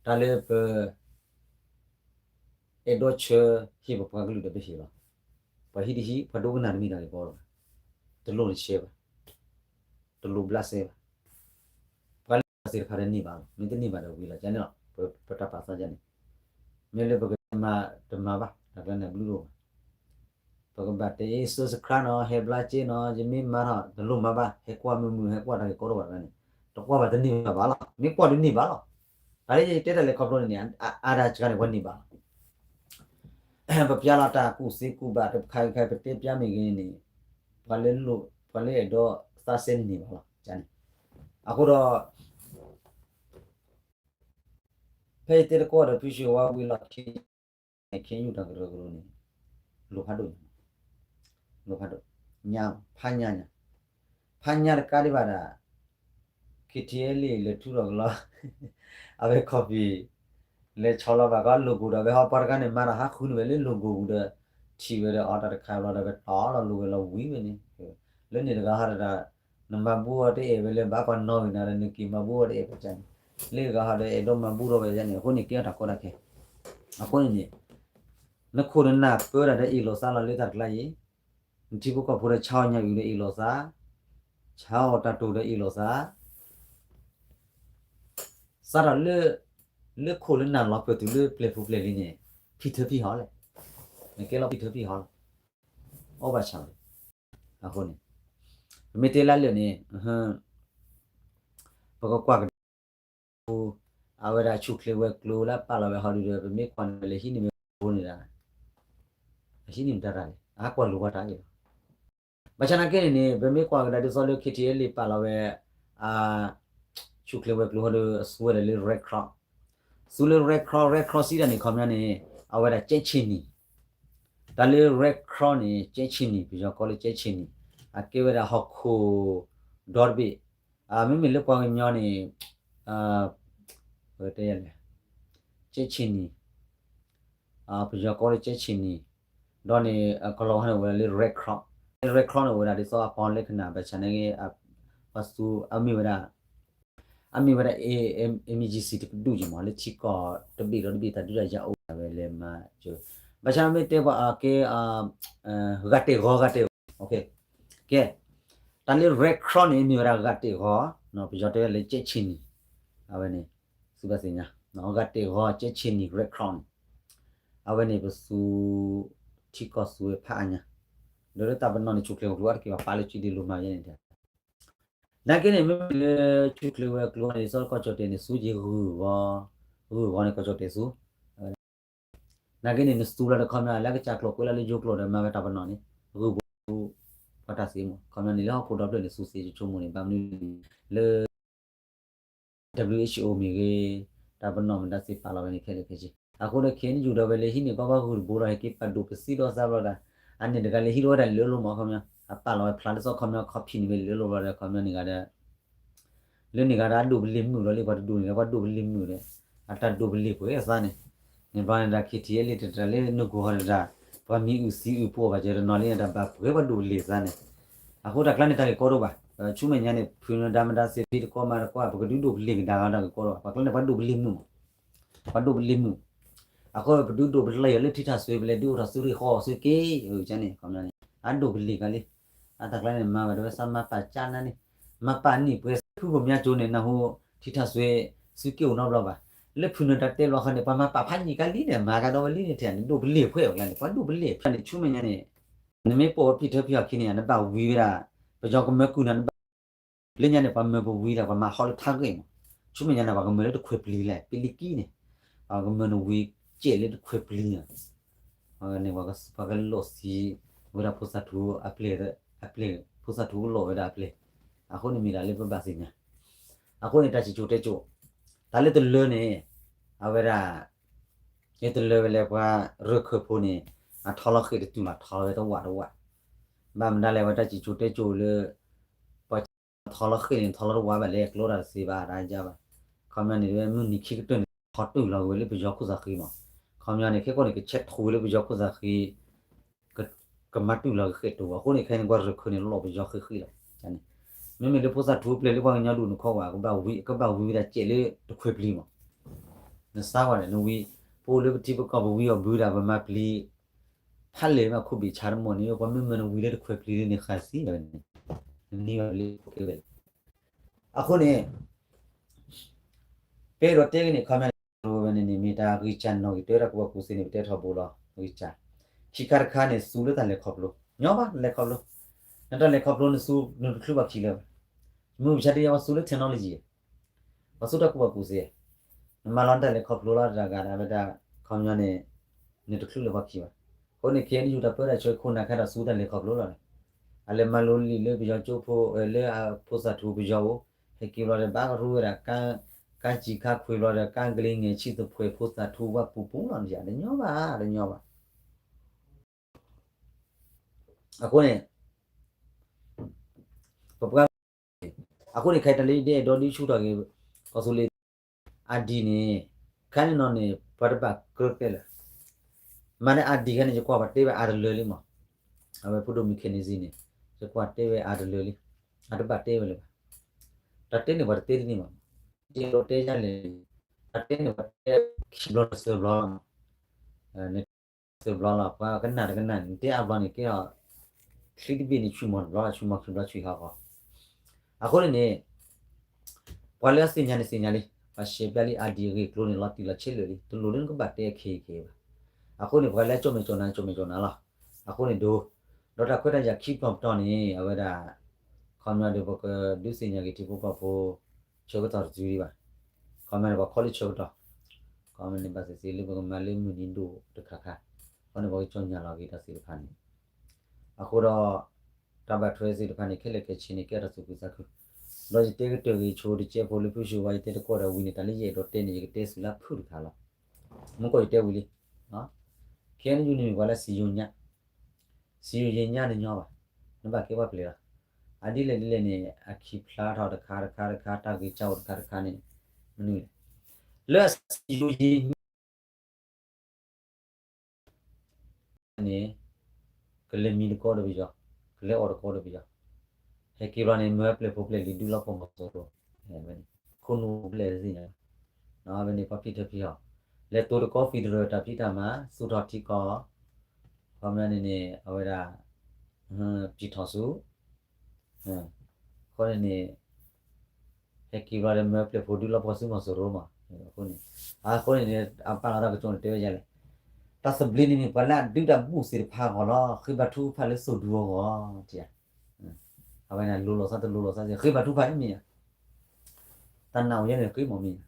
တၢ်လၢပ အဲၣ်ဒိးဆၢ ဟ့ၣ်ပပှၤကလုာ်ဒီးပဟ့ၣ်လီၤ ပှၤဟံးတဟံး ပှၤဒိကနၣ်တမ့ၢ်တၢ်ဂ့ၢ်ကီတအိၣ်ဘၣ် တလိၣ်တဆဲးဘၣ် တလိၣ်ဘျးစဲဘၣ် ပှၤလၢသ့ၣ်တဖၣ်ဒီးန့ၢ်ဘၣ်လီၤ မ့ၢ်တန့ၢ်ဘၣ်ဒီးဝံၤလီၤ ကန့ၣ်လီၤ ပတၢ်ပာ်သးကန့ၣ် မ့ၢ်လၢပကမၤတမၤဘၣ် တၢ်ကျါန့ၣ်ဘျုးဒိၣ်ဘၣ် ပကဘၣ်တဲအ့ subscribe နီၤ ဟဲဘျါက့နီၤ ယမ့ၢ်မၤထီၣ် တလိၣ်မၤဘၣ် ဟဲကွၢ်မုာ်မုာ် ဟဲကွၢ်တၢ်ဂ့ၢ်ကီတအိၣ်ဘၣ်တၢ်န့ၣ် တကွၢ်ဘၣ်တန့ၢ်ဘၣ်လီၤ မ့ၢ်ကွၢ်ဒုးန့ၢ်ဘၣ်လီၤ တၢ်လၢယတဲတၢ်လဲၤခီဖျိန့ၣ်န့ၣ် အါဒၣ်စှၤန့ၣ် ပှၤန့ၢ်ဘၣ်လီၤ ပပျါလီၤတၢ်ကူၣ်သ့ကူၣ်ဘၣ်တခါခါ ပတဲပျါမ့ၢ်ဂ့ၤန့ၣ် ပှၤလၢလိၣ် ပှၤလၢအဲၣ်ဒိးသးစဲန့ၢ်ဘၣ်လီၤ န့ၣ် အဃိဒီး ဖဲယတဲတကီၢ်ဒီး ဖုၣ်ဆူၣ်ဝါဝံၤလီၢ်ခံ ခ့ၣ်အဲၣ်ယူၣ်တၢ်ကရၢကရိန့ၣ် လိၣ်ဖးဒိၣ်ညါ လိၣ်ဖးဒိၣ် ညါ ဖးညါညါ ဖးညါတကးဒံးဘၣ်ဒၣ် KTLA လဲၤထူထီၣ်ကလီ အဝဲ copy လဲၤဆီလီၤဘၣ်ကီး logo ဒီး အဝဲဟီပှၤတဂၤန့ၣ် မၤတၢ်ဟးဃုန့ၢ်ဝဲလၢ logo ပူၤဒီး ထံၣ်ဝဲဒီးအီၤတၢ်တခါဘျီဒီး ဝဲတီၢ်လီၤ logo ဝဲလီၤဝံၤဝဲန့ၣ် လၢန့ၣ်တဂၤဟီဒီး နမၤဘူၣ်အီၤတအဲၣ်ဝဲလၢ ဘၣ်ပှၤနီၣ်ဂံၢ်နၤဒီး နက့ၤမၤဘူၣ်အီၤတအဲၣ်ပှၤကန့ၣ် လၢဂၤဟီဒီး အဲၣ်ဒိးမၤဘူၣ်ထီၣ်ဝဲန့ၣ် အဃိန့ၣ် ကဲထီၣ်တၢ်ကီတၢ်ခဲ အဃိန့ၣ်န့ၣ် နခိၣ်နနၢ်ပၢတၢ်ဒီးအ့ၣ်လိာ်သးလီၤလၢတၢ်တကျါအံၤ နထံဖိကီၢ်ဖိဒီးဆါအီၣ်ညၣ်အုၣ်ဒီးအ့ၣ်လိာ်သး, ဆါအီၣ်တၢ်တိၢ်ဒီးအ့ၣ်လိာ်သး, စးထီၣ်လၢ လၢခိၣ်လၢနၢ်လီၤပၢၢ်တုၤလၢပျဲၢ်ဖိပျဲၢ်လံၤန့ၣ် ဖံထၢဖံဟီလဲၣ်, နကဲလီၤဖံထၢဖံဟီလီၤ, အိၣ်ဘၣ်ဆၣ်ဝဲ, အဃိန့ၣ် ပမ့ၢ်တဲလၢလၢာ်န့ၣ် ပကကွၢ်ကဒါ အဝဲဒၣ်ဆူၣ်ချ့ဝဲၤကျိၤလၢအပာ်လီၤဝဲဟီဒုဒီး ပမ့ၢ်ကွၢ်န့ၣ်ဝဲလၢဟံးန့ၢ်မ့ၢ်ဘိန့ၣ်ဒၣ် အဟံးန့ၢ်မတၤတၢ်လဲၣ် အဟးကွၢ်လိာ်ပှၤတၢ်အံၤလီၤ. ဘၣ်ဆၣ်နာ်က့န့ၣ်န့ၣ် ပမ့ၢ်ကွၢ်ကဒါဒ်သိးလၢ ခ့ထံအဲလ့ၣ် ပာ်လီၤဝဲ အ ဆူၣ်ချ့ဝဲၤကျိၤဟီဒု အသူဝဲဒၣ်လၢ Red Cross, သူလၢ Red Cross, Red Cross စံးတၢ်န့ၣ် ခီပညီန့ၣ် အဝဲဒၣ်ကဲဆ့နံၣ် တၢ်လၢ Red Cross န့ၣ် ကဲဆ့နံၣ် ပယီၤကိးလၢကဲဆ့နံၣ် အကဲဝဲဒၣ်ဟီၣ်ခိၣ်ဒီတဘ့ၣ် မ့မ့ၢ်လၢပှၤကညီန့ၣ် ပတဲယလဲၣ် ကဲဆ့နံၣ် ပယီၤကိးလၢကဲဆ့နံၣ် ဒီးန့ၣ် ကလီၤဝါန့ၣ်ဝဲဒၣ်လၢ Red Cross, Red Cross န့ၣ်ဝဲဒၣ်ဒ်သိးအပီၤလၢခနၣ် ဘၣ်ဆၣ်နာ်က့ ပှၤသူ အမ့ၢ်ဝဲဒၣ် အမ့ၢ်ဝဲဒၣ် emergency တကဒူၣ်က့မး လၢထံကီၢ်တဘ့ၣ်ဒီးတဘ့ၣ်တၢ်ဒုးတၢ်ယၤအိၣ်ဝဲလဲၣ်မး ဘၣ်ဆၣ်မ့ၢ်တဲပှၤကဲ ဂၤတဲာ်ဂီၤ ဂၤတဲာ်ဂီၤ ကဲ တၢ်လၢ Red Cross န့ၣ် မ့ၢ်ဝဲဒၣ်ဂၤတဲာ်ဂီၤ ပယီၤတဲဝဲလၢကဲဆ့နံၣ် အဝဲန့ၣ် သုဘၣ်သ့ၣ်ညါ ဂၤတဲာ်ဂီၤ ကဲဆ့နံၣ် Red Cross န့ၣ် အဝဲန့ၣ်ပသူ ထံကီၢ်သူဝဲဖးအါညါ ဒီးလၢတၢ်ပနီၣ်န့ၣ် ဆူၣ်ချ့ဝဲၤကျိၤအါတက့ၢ်ဘၣ်ပာ်လၢကံဒ့လိၤမၤယဲန့ၣ် နာ်က့န့ၣ် မ့မ့ၢ်လၢဆူၣ်ချ့ဝဲၤကျိၤန့ၣ် ဒ်သိးကီၢ်ကၠီၣ်တဲၣ်န့ၣ် သူက့ၤဂုၢ်ဂီၤ ဂုၢ်ဂီၤန့ၣ် ကီၢ်ကၠီၣ်တဲၣ်သူ နာ်က့န့ၣ် နသူလီၤဒီးခီပညီ လၢကစၢ်ကျိာ်ကွဲးလၢယိၤကျိာ်ဒီးမၤဝဲတၢ်ပနီၣ်န့ၣ် ဂုၢ်ဘိ ပှၤတၢ်သ့မး ခီပညီန့ၣ် လၢဟီၣ်ခိၣ်ဒီဖျၢၣ်န့ၣ် သူသ့ဆိကမိၣ်န့ၣ် ဘၣ်မနုၤ လၢ WHO မ့ၢ်ဂ့ၤ တၢ်ပနီၣ်မတၤသ့ပာ်လီၤဝဲန့ၣ် ခဲလၢာ်ခဲဆ့ အဃိဒီး ခဲအံၤယူၤဒီးဝဲလၢဟံးန့ၢ်ကီၢ်ဘၣ်ဂုၢ်တဘိလီၤ ဟဲက့ၤပာ်ဒိၣ်ပသံဒီးသးဘျီဒၣ် အန့ၣ်တဂၤလၢဟံးထီၣ်ဝဲဒၣ်လၢလိမး ခီပညီ အပာ်လီၤဝဲဖျါဒ်သိးခီပညီ ခီဖံးန့ၣ်ဝဲလၢလိဘျီဒီး ခီပညီန့ၣ်ဂၤဒီး လၢန့ၣ်ဂၤဒီးအဒိၣ်ပလ့ၤမုာ်လီၤလံ ပှၤတဒိၣ်န့ၣ်ဒီး ပှၤဒိၣ်ပလ့ၤမုာ်ဒီး အတၢ်ဒိၣ်ပလ့ၤပှဲၤအသးန့ၣ် န့ၣ်ဘျီန့ၣ်ဒၣ် ခ့ထံအဲလ့ၣ် တတၢ်လၢနဂီၢ်ဟီဒၣ် ပှၤမံၤအုၣ်သံအုၣ်ပှီၢ်ဘၣ်ကဲတနီၤလံ တၢ်ဘၣ်ပှဲၤပှၤဒိၣ်ပလ့ၤသးန့ၣ် အဃိတၢ်ကျါန့ၣ် တၢ်ဂ့ၢ်ကီဒိၣ်ဘၣ် ဆူမဲာ်ညါန့ၣ် ဖုနဒါမဒါသ့ဖံတကီမၤတကီ ပကဒုးဒိၣ်ပလ့ၤကဒါဂၤတၢ်ဂ့ၢ်ကီဒိၣ်ဘၣ် ပှၤကျါန့ၣ် ပှၤဒိၣ်ပလ့ၤမုာ်မး ပှၤဒိၣ်ပလ့ၤမုာ် အဃိပဒုးဒိၣ်ပလ့ၤအီၤလၢထံထၣ်စွ့ပလဲၤဒုးအိၣ်ထီၣ်သုးရ့ၣ်ဃီအီၤသုးက့ န့ၣ် ခီပညီန့ၣ် အဒိၣ်ပလ့ၤကါလံ အတၢ်ကျါန့ၣ် မၤဝဲဒၣ်ဝဲသးမၤပာ်ကၢ်နၤန့ၣ် မၤပာ်နံၣ်ပှဲၤဖုဘိၣ်မၠါကၠိန့ၣ် နၢ်ဟူ ထံထၣ်စွ့ သုးက့အိၣ်နီတဘျီဘၣ် လၢဖုနဒါတဲဘျီဃီန့ၣ် ပှၤမၤပာ်ဖးယံာ်ကါလံန့ၣ် မၤကါဒီးဝဲလံန့ၣ် ထဲန့ၣ် ဒိၣ်ပလ့ၤဖှဲၣ်အီၤကျါန့ၣ် ပှၤဒိၣ်ပလ့ၤဖဲန့ၣ် ဆူမဲာ်ညါန့ၣ် နမ့ၢ်ပိာ်ဝဲဖံထၢဖံဟီၣ်ခံန့ၣ် နဘၣ်ဝံဝဲဒၣ် ပယီၤကမၢကုၢ်နၤနဘၣ် လၢညါန့ၣ် ပှၤမၢပဝံဒၣ် ပှၤမၤဟီၣ်လၢထါဂ့ၢ်မး ဆူမဲာ်ညါန့ၣ် ပှၤကမၢလၢတခွဲးပျံၤလဲၣ် ပလံၤကံန့ၣ် ပှၤကမၢနဝံကဲးလၢတခွဲးပျံၤန့ၣ် န့ၣ် ပှၤကလိၣ်သံဝဲဒၣ်ဖိသၣ်ထူအပျဲၢ် အပျဲၢ် ဖိသၣ်ထူကလိၣ်ဝဲဒၣ်အပျဲၢ် အဃိန့ၣ်မ့ၢ်ဒၣ်လၢပဘၣ်သ့ၣ်ညါ အဃိန့ၣ် တၢ်စံၣ်စိၤတဲစိၤ တၢ်လၢတလၢန့ၣ် အဝဲဒၣ် လၢတလၢဝဲလၢပှၤရၢၢ်ခၢၣ်ဖိန့ၣ် အထီလီၤဃ့ၢ်တတုၤလီၤ ထီလီၤဝဲတဝးတဝး ဘၣ်မနုၤလဲၣ် အဝဲတၢ်စံၣ်စိၤတဲစိၤလၢ ပှၤထီလီၤဃ့ၢ်န့ၣ် ထီလီၤတဝးဘၣ်လဲၣ် ကျိတၢ်တသ့ဘၣ် တၢ်ယါဘၣ် ခီပညီန့ၣ် မုၢ်နံၤခံကတၢၢ်န့ၣ် ထီတုၤလီၤက့ၤဝဲလၢပယီၤခိၣ်သးဃံမး ခီပညီန့ၣ် ခဲကိာ်န့ၣ် ကဆဲးထူဝဲလၢပယီၤခိၣ်သးဃံ ကမၤတုၤလီၤက့ၤဃ့ၢ်တဝး အဃိန့ၣ် ခဲအံၤန့ၣ် ပှၤရၢၢ်ခၢၣ်န့ၣ် လီၤပယီၤဃ့ၢ်ဃ့ၢ်လီၤ န့ၣ် မ့မ့ၢ်လၢဖိသၣ်ထူအပျဲၢ်လၢပှၤကညီဒူၣ်န့ၣ်ခီဝဲ ကဘၣ်ဝံ ကဘၣ်ဝံဝဲဒၣ်ကဲးလၢတခွဲးပျံၤမး နသါဝဲဒီး နဝံ ပအိၣ်လၢပထံပကီၢ်ပဝံအီၤဘုဒၣ် ပမၤပျံၤ ဖးလဲၢ်မးခိၣ်ဘ့ၣ်ဆါတမီၢ်န့ၣ် ပှၤမ့ၢ်မၢနဝံလၢတခွဲးပျံၤလၢန့ၣ် ဃာ်သံဝဲန့ၣ် နန့ၢ်ဘၣ်လၢကဲဝဲ အဃိန့ၣ် ပအဲၣ်ဒိးတဲက့ၤန့ၣ် ခီပညီန့ၣ် ဝဲန့ၣ်န့ၣ် မ့ၢ်တၢ်ဂံၢ်စၢ်နီၣ်ဂံၢ် တၢ်ကူၣ်ဘၣ်ကူၣ်သ့န့ၣ် ပတဲထီဘိလီၤ ဂံၢ်စၢ် ခံခါတခါန့ၣ် သူလၢတၢ်လဲၤခီဖျိ ညီဘၣ် လဲၤခီဖျိ နတၢ်လဲၤခီဖျိနသူ နတချုးဘၣ်ခံလၢၤဘၣ် မုၢ်မဆါတယါ ပှၤသူလၢ technology ပှၤသူတၢ်ကူၣ်ဘၣ်ကူၣ်သ့ နမၤလီၤနတၢ်လဲၤခီဖျိလီၤ တဂၤဒၣ်ဝဲဒၣ် ခီပညီန့ၣ် နတချုးလၢၤဘၣ်ခံဘၣ် အဃိန့ၣ် ခဲအံၤယူၤတၢ်ပၢတၢ်ဆှၢခိၣ်နၢ်ခဲဒီးသူတၢ်လဲၤခီဖျိလီၤန့ၣ် အလဲၤမၤလိလံာ်လၢပယီၤကၠိဖိ လၢအဖိသၣ်ထူပယီၤဧိၤ ဟဲက့ၤဘျီဒီး ဘၣ်ကရူၢ်ဝဲဒၣ် ကါစံၣ်ခါခွ့ဘျီဒီး ကါကလံၤငဲၤဆံၣ်သဖှဲးဖိသၣ်ထူဝၣ်ပူၤပူၤလီၤန့ၣ် တညီဘၣ် တညီဘၣ် အဃိန့ၣ် ပပှၤ အဃိန့ၣ် ခဲအံၤတၢ်လၢဒ်အဲၣ်ဒိးဒုးဆူၣ်ထီၣ်က့ၤ ကီၢ်သူလ့ၤ ID န့ၣ် ခဲန့ၣ်နီၤန့ၣ် ပှၤတဘၣ်ကြၢးတဲလၢၤ မၤန့ၣ် ID ခဲန့ၣ် ယကွၢ်ပှၤတဲဝဲအါတလၢလံမး အဝဲဖိဒိၣ်မုၢ်ခဲန့ၣ်စံးန့ၣ် ယကွၢ်တဲဝဲအါတလၢလံ အတဘၣ်တဲဝဲလၢၤဘၣ် တၢ်တဲန့ၣ်ပှၤတတဲတန့ၢ်ဘၣ် ယအဲၣ်ဒိးတဲယၤလဲၣ် တၢ်တဲန့ၣ်ပှၤတဲခံဘျီတသၢဘျီလီၤ နတဲသၢဘျီလီၤ ပှၤကနၣ်တကနၣ်န့ၣ် နတဲအါဘျီန့ၣ်ကဲအီၤ ချံတဘ့ၣ်န့ၣ် ဆွံမီၤတဘျီ ဆွံမီၤခံဘျီဆွံဟးဂီၤ အဃိန့ၣ်န့ၣ် ပှၤလၢအသ့ၣ်ညါန့ၣ်သ့ၣ်ညါလံ ပှၤရှဲပျါလံ ID အဂ့ၢ်အကျိၤန့ၣ် လီၤတံၢ်လီၤဆဲးလၢာ်လံ တလိၣ်လၢနကဘၣ်တဲခဲအံၤခဲအံၤဘၣ် အဃိန့ၣ် ပှၤလၢအကၠီၣ်မဲာ်ကၠီၣ်နါကၠီၣ်မဲာ်ကၠီၣ်နါလီၤ အဃိန့ၣ်ဒိ ဒီးတၢ်ခွဲးတၢ်ယာ်ခံပျီပတီၢ်န့ၣ် အဝဲဒၣ် ခီပညီဒီး ပကဒုးသ့ၣ်ညါက့ၤထံဖိကီၢ်ဖိ ဆၢကတီၢ်တတုၤဒံးဘၣ် ခီမ့ၢ်န့ၣ် ပှၤခီလၢဆၢကတီၢ်, ခီမ့ၢ်န့ၣ် ဘၣ်သ့ၣ်သ့ၣ်လၢပကမၤလၢမုၢ်နံၤဒိၣ်တခါခါ, ခီန့ၣ် ပှၤကကၠီညါလီၤက့ၤတၢ်သ့ၣ်တဖၣ်န့ၣ်, အဃိဒီး တၢ်ဘၣ်ထွဲသ့ၣ်တဖၣ်န့ၣ် ခဲလၢာ်ခဲဆ့န့ၣ် ကဲတၢ်သူၣ်ခုသးခု, ဒီးယတဲကတၢၢ်ဂ့ၤဆိတကဲဖိလၢဖုၣ်ဆူၣ်ဝါ ယတဲတကီၢ်ဒီးဝံၤန့ၣ် တၢ်လၢယအဲၣ်ဒိးတဲန့ၣ် ယကတဲဆူၣ်လၢဖုၣ်တခါလီၤ. မူကီၢ်ယတဲဝံၤလံ, ခဲအံၤန့ၣ် ယုၢ်န့ၣ်မ့ၢ်ပှၤလၢစံယိၤညါ, စံယိၤယ့ညါန့ၣ်ညီဘၣ်, နဘၣ်ကဲပှၤပျဲၤလီၤ. အဒ်လဲၣ်ဒ်လဲၣ်န့ၣ် အခံဖျါထီၣ်တခါတခါတခါ တၢ်ဂ့ၢ်စၢ်အိၣ်တခါတခါန့ၣ် မနုၤလဲၣ်, လၢအစံယိၤယ့ညါ န့ၣ် ကလဲၤမံတကီၢ်ဒီးပယီၤ, ကလဲၤအီၣ်တကီၢ်ဒီးပယီၤ, ဟဲက့ၤဘျီန့ၣ် မၢပျဲၢ်ဖိပျဲၢ်လံၤ ဒုးလီၤဖိမီၤစိရိၤ, ခိၣ်နူာ်ပျဲၢ်သ့ၣ်ညါ, အဝဲန့ၣ် ဖီဖံထၢဖံဟီၣ်, လဲၤတိၤတကီၢ် federal တၢ်ဖံးတၢ်မၤ သူၣ်ထီၣ်ထံကီၢ်, ခီပညီန့ၣ်န့ၣ် အဝဲဒၣ် ပျံၤထီၣ်ဆူ အဃိန့ၣ်န့ၣ် ဟဲက့ၤဘျီဒီး မၢပျဲၢ်ဖိဒုးလီၤဖိဆူမီၤစိရိၤမး, အဃိန့ၣ်, အဃိန့ၣ်န့ၣ် အပာ်လီၤတၢ်ကတိၤန့ၣ် တဲဝဲဒ်လဲၣ်, တၢ်သဘျ့န့ၣ်မ့ၢ်ပှၤလၢအဒုးတၢ်ဘူၣ်သ့ၣ်တဖၣ်အဂီၢ်လီၤ, ဃ့ဘါထုကဖၣ်လၢစိၢ်ဒူအဂီၢ်, အဝဲန့ၣ် လိၤလိာ်သးတလိၤလိာ်သး ဃ့ဘါထုကဖၣ်မ့ၢ်ဧါ, တၢ်နာ်အိၣ်ယဲန့ၣ် ဃ့မ့ၢ်မ့ၢ်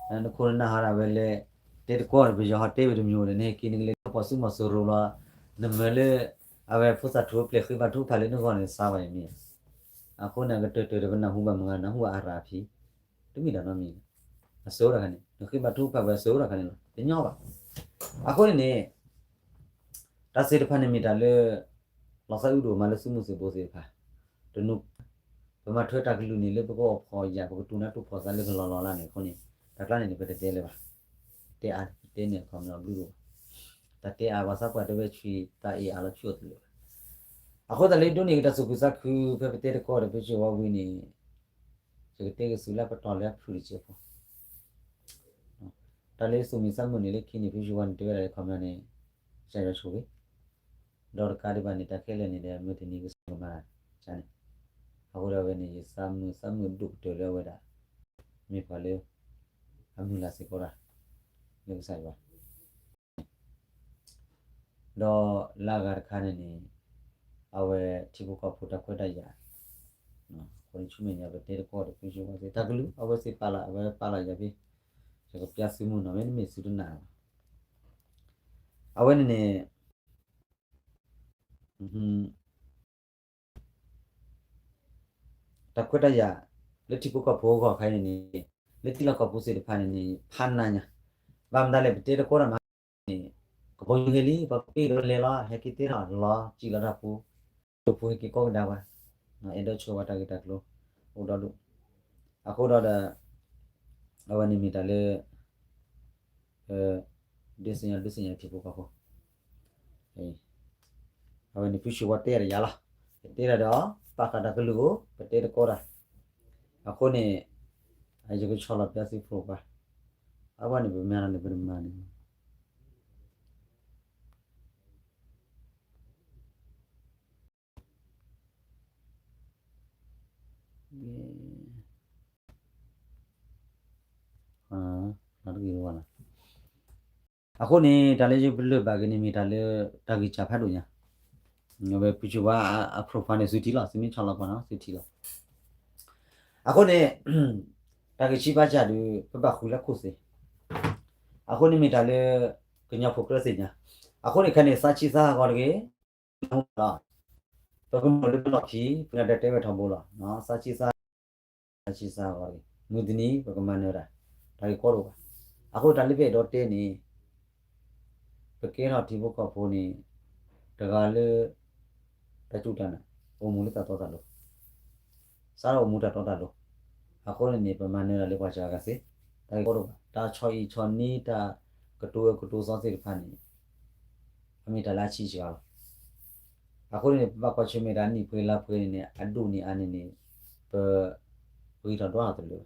ဧါ နခိၣ်နနၢ်ဟးဒၣ်ဝဲလဲၣ်, တဲတကီၢ်ဒီးပယီၤ ဟီတဲဝဲတမံၤဒီး နဟဲက့ၤနကလဲၤလီၤဖိဆူမီၤစိရိၤလီၤ, နမၢလၢ အဝဲဖိသၣ်ထူအပျဲၢ်ဃ့ဘါထုကဖၣ်လၢနဂီၢ်န့ၣ် စးဝဲန့ၣ်မ့ၢ်ဧါ, အဃိန့ၣ် အကတၢၢ်တၢၢ်ဒီးပနၢ်ဟူဘၣ်မုၢ်ဂၤ နၢ်ဟူဘၣ်အရၣ်အဖံး, တမ့ၢ်တၢ်နီတမံၤ, အစိၤတခါန့ၣ် နဃ့ဘါထုကဖၣ်ဝဲအစိၤတခါန့ၣ်လီၤ, တညီဘၣ်. အဃိန့ၣ်န့ၣ် တၢ်သ့ၣ်တဖၣ်န့ၣ်မ့ၢ်တၢ်လၢ လီၤသးအုးဒိၣ်မးလၢသုးမုၢ်သံၣ်ဘိသ့ၣ်တဖၣ်, တနူ ပမၤထွဲတၢ်ကလုၢ်န့ၣ်လၢပကအီၣ်ဖှီၣ်ယာ် ပကတူၢ်နးတူၢ်ဖှီၣ်သးလၢကလီၤလီၤလၢ်န့ၣ်အဃိန့ၣ်, တၢ်ကျါန့ၣ်န့ၣ် ပတတဲလၢၤဘၣ်. တဲအါ တဲန့ၣ်အခီပညီဘျုးဒိၣ်ဘၣ်. တၢ်တဲအါ ပှၤသးပှၢ်တဲဝဲဆံး တၢ်အ့ၣ်အါလီၤဆူၣ်အီၤတလၢာ်ဘၣ်. အဃိသတးလၢဒိးန့ၢ်က့ၤတၢ်သူၣ်ခုသးခု ဖဲပတဲတကီၢ်ဒီးပဆ့ၣ်ဝါဝံၤန့ၣ်, ယကတဲက့ၤဆူၣ်လၢပတီၢ်လၢအဖုၣ်တစဲးဖိ တၢ်လၢသူၣ်မံသးမုာ်န့ၣ်လၢခံန့ၣ် ဖုဆူၣ်ဝါန့ၣ် တဲဝဲဒၣ်လၢခီပညီန့ၣ် ကစၢ်ယွၤဆိၣ်ဂ့ၤ, ဒီးတကးဒံးဘၣ်န့ၣ် တၢ်ခဲလၢာ်န့ၣ်ဒီး မုၢ်တနံၤကစၢ်ယွၤမၤတၢ်န့ၣ်, အဃိဒီးဝဲန့ၣ် ယသးမုာ်သးမုာ်ဒိၣ်ကတၢၢ်လၢအဝဲဒၣ် မ့ၢ်ပှၤလၢ အမုၢ်လၢ်စ့ၢ်ကီးတၢ် လၢကစၢ်ယွၤ ဒီးလၢအဂၤတခါန့ၣ်န့ၣ် အဝဲထံဖိကီၢ်ဖိတၢ်ခွဲးတၢ်ယာ်, အဃိန့ၣ်ဆူမဲာ်ညါပတဲတကီၢ်ဒီး ဖုဆူၣ်ဝါသ့ၣ် တၢ်ကလုၢ် အဝဲသ့ၣ်ပာ်လီၤ အဝဲပာ်လီၤယၤဖဲ ယကပျၢ်သုမုၢ်နီၤ မ့တမ့ၢ်သုတနာ်ဘၣ်. အဝဲန့ၣ်န့ၣ် တၢ်ခွဲးတၢ်ယာ် လၢထံဖိကီၢ်ဖိအဂီၢ်ခါအံၤန့ၣ်န့ၣ် လၢထံလီၢ်ကီၢ်ပူၤသ့ၣ်တဖၣ်န့ၣ်န့ၣ် ဖးနးညါ, ဘၣ်မတၤလဲၣ် ပတဲတကီၢ်ဒီးမၤန့ၣ် ကဘီယူၤဟဲလံ ပှၤကပ့ၢ်ဒီးလဲၤလီၤ ဟဲက့ၤတဲထီၣ်လီၤ စံၣ်လီၤတၢ်ပူၤ, ဒိၣ်ဖိဟဲက့ၤကိးကဒါပှၤ, အဲၣ်ဒိးဆိၣ်ဝဲတၢ်ဂ့ၢ်တၢ်ကျိၤ အိၣ်ဒီဒူၣ်, အဃိဒီးဒီး အဝဲန့ၣ်မ့ၢ်တၢ်လၢ ဒုးသ့ၣ်ညါ ဒုးသ့ၣ်ညါထံဖိကီၢ်ဖိ, အဝဲန့ၣ်ဖုဆူၣ်ဝါတဲဒီးယၤလီၤ, ပတဲတၢ်ဒီး ပာ်ဃာ်တၢ်ကလုၢ်ဧိၤ ပတဲတကီတၢ်, အဃိန့ၣ် ယကဆီၣ်လီၤပျၢ်သုဖိပှၤ, အဝဲန့ၣ်ပမၤလီၤန့ၣ် ပတမၤန့ၣ် အဃိန့ၣ် တၢ်လၢယပလၢၢ်ဘၣ်က့ၤန့ၣ်မ့ၢ်တၢ်လၢ တၢ်ဂံၢ်စၢ်ဖးဒိၣ်ညါ, အဝဲဖုဆူၣ်ဝါအprofileန့ၣ် သုထံၣ်လီၤ သုမ့ၢ်ဆီၣ်လီၤကွၢ်နီၤ သုထံၣ်လီၤ. အဃိန့ၣ် တၢ်ဂံၢ်ဆံးဘါစၢ်ဒီး ပဘၣ်ဃုလၢခိၣ်သ့, အဃိန့ၣ်မ့ၢ်တၢ်လၢ ကညီဖိကြၢးသ့ၣ်ညါ, အဃိန့ၣ်ခဲန့ၣ် သးဆံးသးဟးဂီၤတဂ့ၤ လီၤ, ပကမၤလၢပလီၢ်ခံ ပနၢ်တဲတဲဝဲထီဘိလီၤ, သးဆံးသး သးဆံးသးဟးဂီၤတဂ့ၤ မုၢ်တနံၤ ပကမၤနၢၤတၢ် တၢ်ဂ့ၢ်ကီတအိၣ်ဘၣ်. အဃိတၢ်လၢပအဲၣ်ဒိးတဲန့ၣ် ပကဲထီၣ်ထံဖိကီၢ်ဖိန့ၣ် တဂၤလၢ တၢ်စူၢ်တၢ်နာ် အိၣ်မူလၢတၢ်တီတၢ်လိၤ စးထီၣ်အိၣ်မူတၢ်တီတၢ်လိၤ, အဃိန့ၣ်န့ၣ် ပမၤနၢၤတၢ်လၢပှၤစှၤဂၤသ့, တၢ်ဂ့ၢ်ကီတအိၣ်ဘၣ်. တၢ်ဆီၣ်အံၣ်ဆီၣ်နံၤ တၢ်ကတိၤအၢကတိၤသီသ့ၣ်တဖၣ်န့ၣ် အမ့ၢ်တၢ်လၢအဆံးစှၤလီၤ. အဃိန့ၣ် ပဘၣ်ကွၢ်ဆၢၣ်မဲာ်တၢ်နံၣ်ပှဲၤလါပှဲၤန့ၣ်န့ၣ် အဒိၣ်န့ၢ်အါန့ၢ်န့ၣ် ပ ပဂံၢ်ထီၣ်ဒွးထီၣ်တလၢာ်ဘၣ်.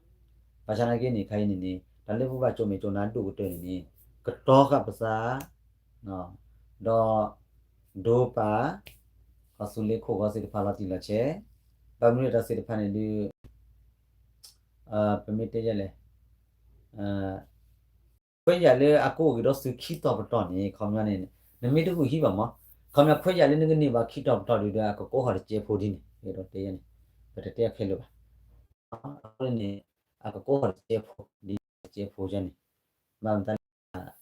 ဘၣ်ဆၣ်နာ်က့န့ၣ် ခဲအံၤန့ၣ်န့ၣ် တၢ်လၢပဘၣ်ကၠိၣ်မဲာ်ကၠိၣ်နါဒိၣ်ကတၢၢ်န့ၣ်န့ၣ် ကတီၤဃာ်ပသး ဒီး ဒိပာ် ကီၢ်သူလ့ၤခိၣ်ဂီၤသ့ၣ်တဖၣ်လီၤတံၢ်လီၤဆဲး, ဘၣ်မနုၤတၢ်သ့ၣ်တဖၣ်န့ၣ်ဒုး ပမ့ၢ်တဲယဲလဲၣ် ခွဲးယာ်လၢအကအိၣ်က့ၤဒီးသုခံတီၤပတီၢ်န့ၣ် ခီပညီန့ၣ် နမ့ၢ်တဂုာ်ဟံးဘၣ်မး, ခီပညီခွဲးယာ်လၢနကန့ၢ်ဘၣ်ခံတီၤပတီၢ်ဒုးဒီး အကကိးဃီၤတစဲးဖိဒ်န့ၣ် ယအဲၣ်ဒိးတဲယဲန့ၣ် ပတတဲအခဲလၢာ်ဘၣ်. အဃိန့ၣ် အကကိးဃီၤတစဲးဖိ ဒ်တစဲးဖိန့ၣ် ဘၣ်မတၤလၢ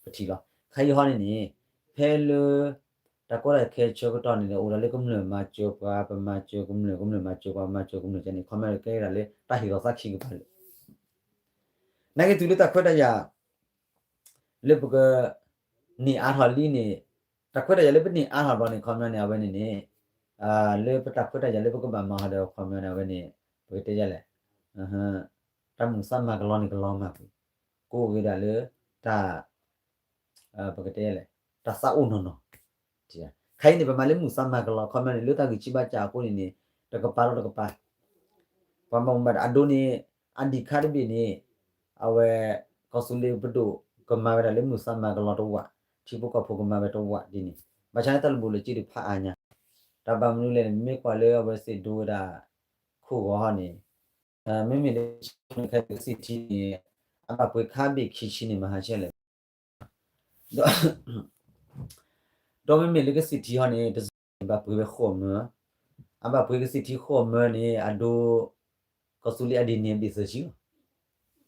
ပထံၣ်လီၤ. ခဲအံၤဟီန့ၣ်န့ၣ် ဖဲလၢ တၢ်ကီတၢ်ခဲဆၢကတီၢ်န့ၣ် အိၣ်ဒၣ်လၢကမျၢၢ်မၤစၢၤပှၤ ပမၤစၢၤကမျၢၢ် ကမျၢၢ်မၤစၢၤပှၤ ပမၤစၢၤကမျၢၢ်န့ၣ် ခီပညီကဲဒၣ်လၢတၢ်ဟ့ၣ်လီၤသးခံကပၤလၢာ် နာ်က့တုၤလၢတၢ်ခွဲးတၢ်ယာ် လၢပက န့ၢ်အါထီၣ်လံန့ၣ် တၢ်ခွဲးတၢ်ယာ်လၢပန့ၢ်အါထီၣ်ဘျီန့ၣ် ခီပညီန့ၣ် အဝဲန့ၣ်န့ၣ် လၢပတၢ်ခွဲးတၢ်ယာ်လၢပကဘၣ်မၤဟီဒီး ခီပညီန့ၣ် အဝဲန့ၣ် ပကတဲယလဲၣ် တၢ်မုၢ်သးမၤကလီန့ၣ် ကလီမးကွံာ် ကအိၣ်က့ၤဒၣ်လၢ တၢ် ပကတဲလဲၣ် တၢ်သးအိၣ်နီၢ်နီၢ် ခဲအံၤန့ၣ် ပမၤလၢမုၢ်သးမၤကလီ ခီပညီန့ၣ် လၢတၢ်ဂံၢ်ဆံးဘါစၢ်အဃိန့ၣ်န့ၣ် တကပၤဒီးတကပၤ ပှၤမၤမူဘၣ်ဒီး အဒိန့ၣ် အဒံၣ်ခါတဘ့ၣ်န့ၣ် အဝဲ ကီၢ်သူလ့ၤပဒိၣ် ကမၤဝဲဒၣ်လၢမုၢ်သးမၤကလီတဝး ထံဖိကီၢ်ဖိကမၤဝဲတဝးဒ်န့ၣ် ဘၣ်ဆၣ်န့ၣ်တၢ်လၢဘူၣ်လၢက့ဒုးဖးအါညါ တၢ်ဘၣ်မနုၤလဲၣ်န့ၣ် မ့ၢ်ကွၢ်လၢအဝဲသ့ၣ်ဒိဝဲဒၣ် ခိၣ်ဂီၤဟီန့ၣ် မ့မ့ၢ်လၢ ကစံၣ်ထံန့ၣ် အဘၣ်ပှ့ၤခါဘ့ၣ်ခံဆံန့ၣ် မဟါဆဲလဲၣ် ဒီးမ့မ့ၢ်လၢကစံၣ်ထံဟီန့ၣ် တစၢန့ၣ် ဘၣ်ပှ့ၤဝဲဃိးမၢ, အဘၣ်ပှ့ၤကစံၣ်ထံဃိးမၢန့ၣ် အဒိ ကီၢ်သူလ့ၤအဒံၣ်န့ၣ်ဘ့ၣ်သၢဆံလီၤ.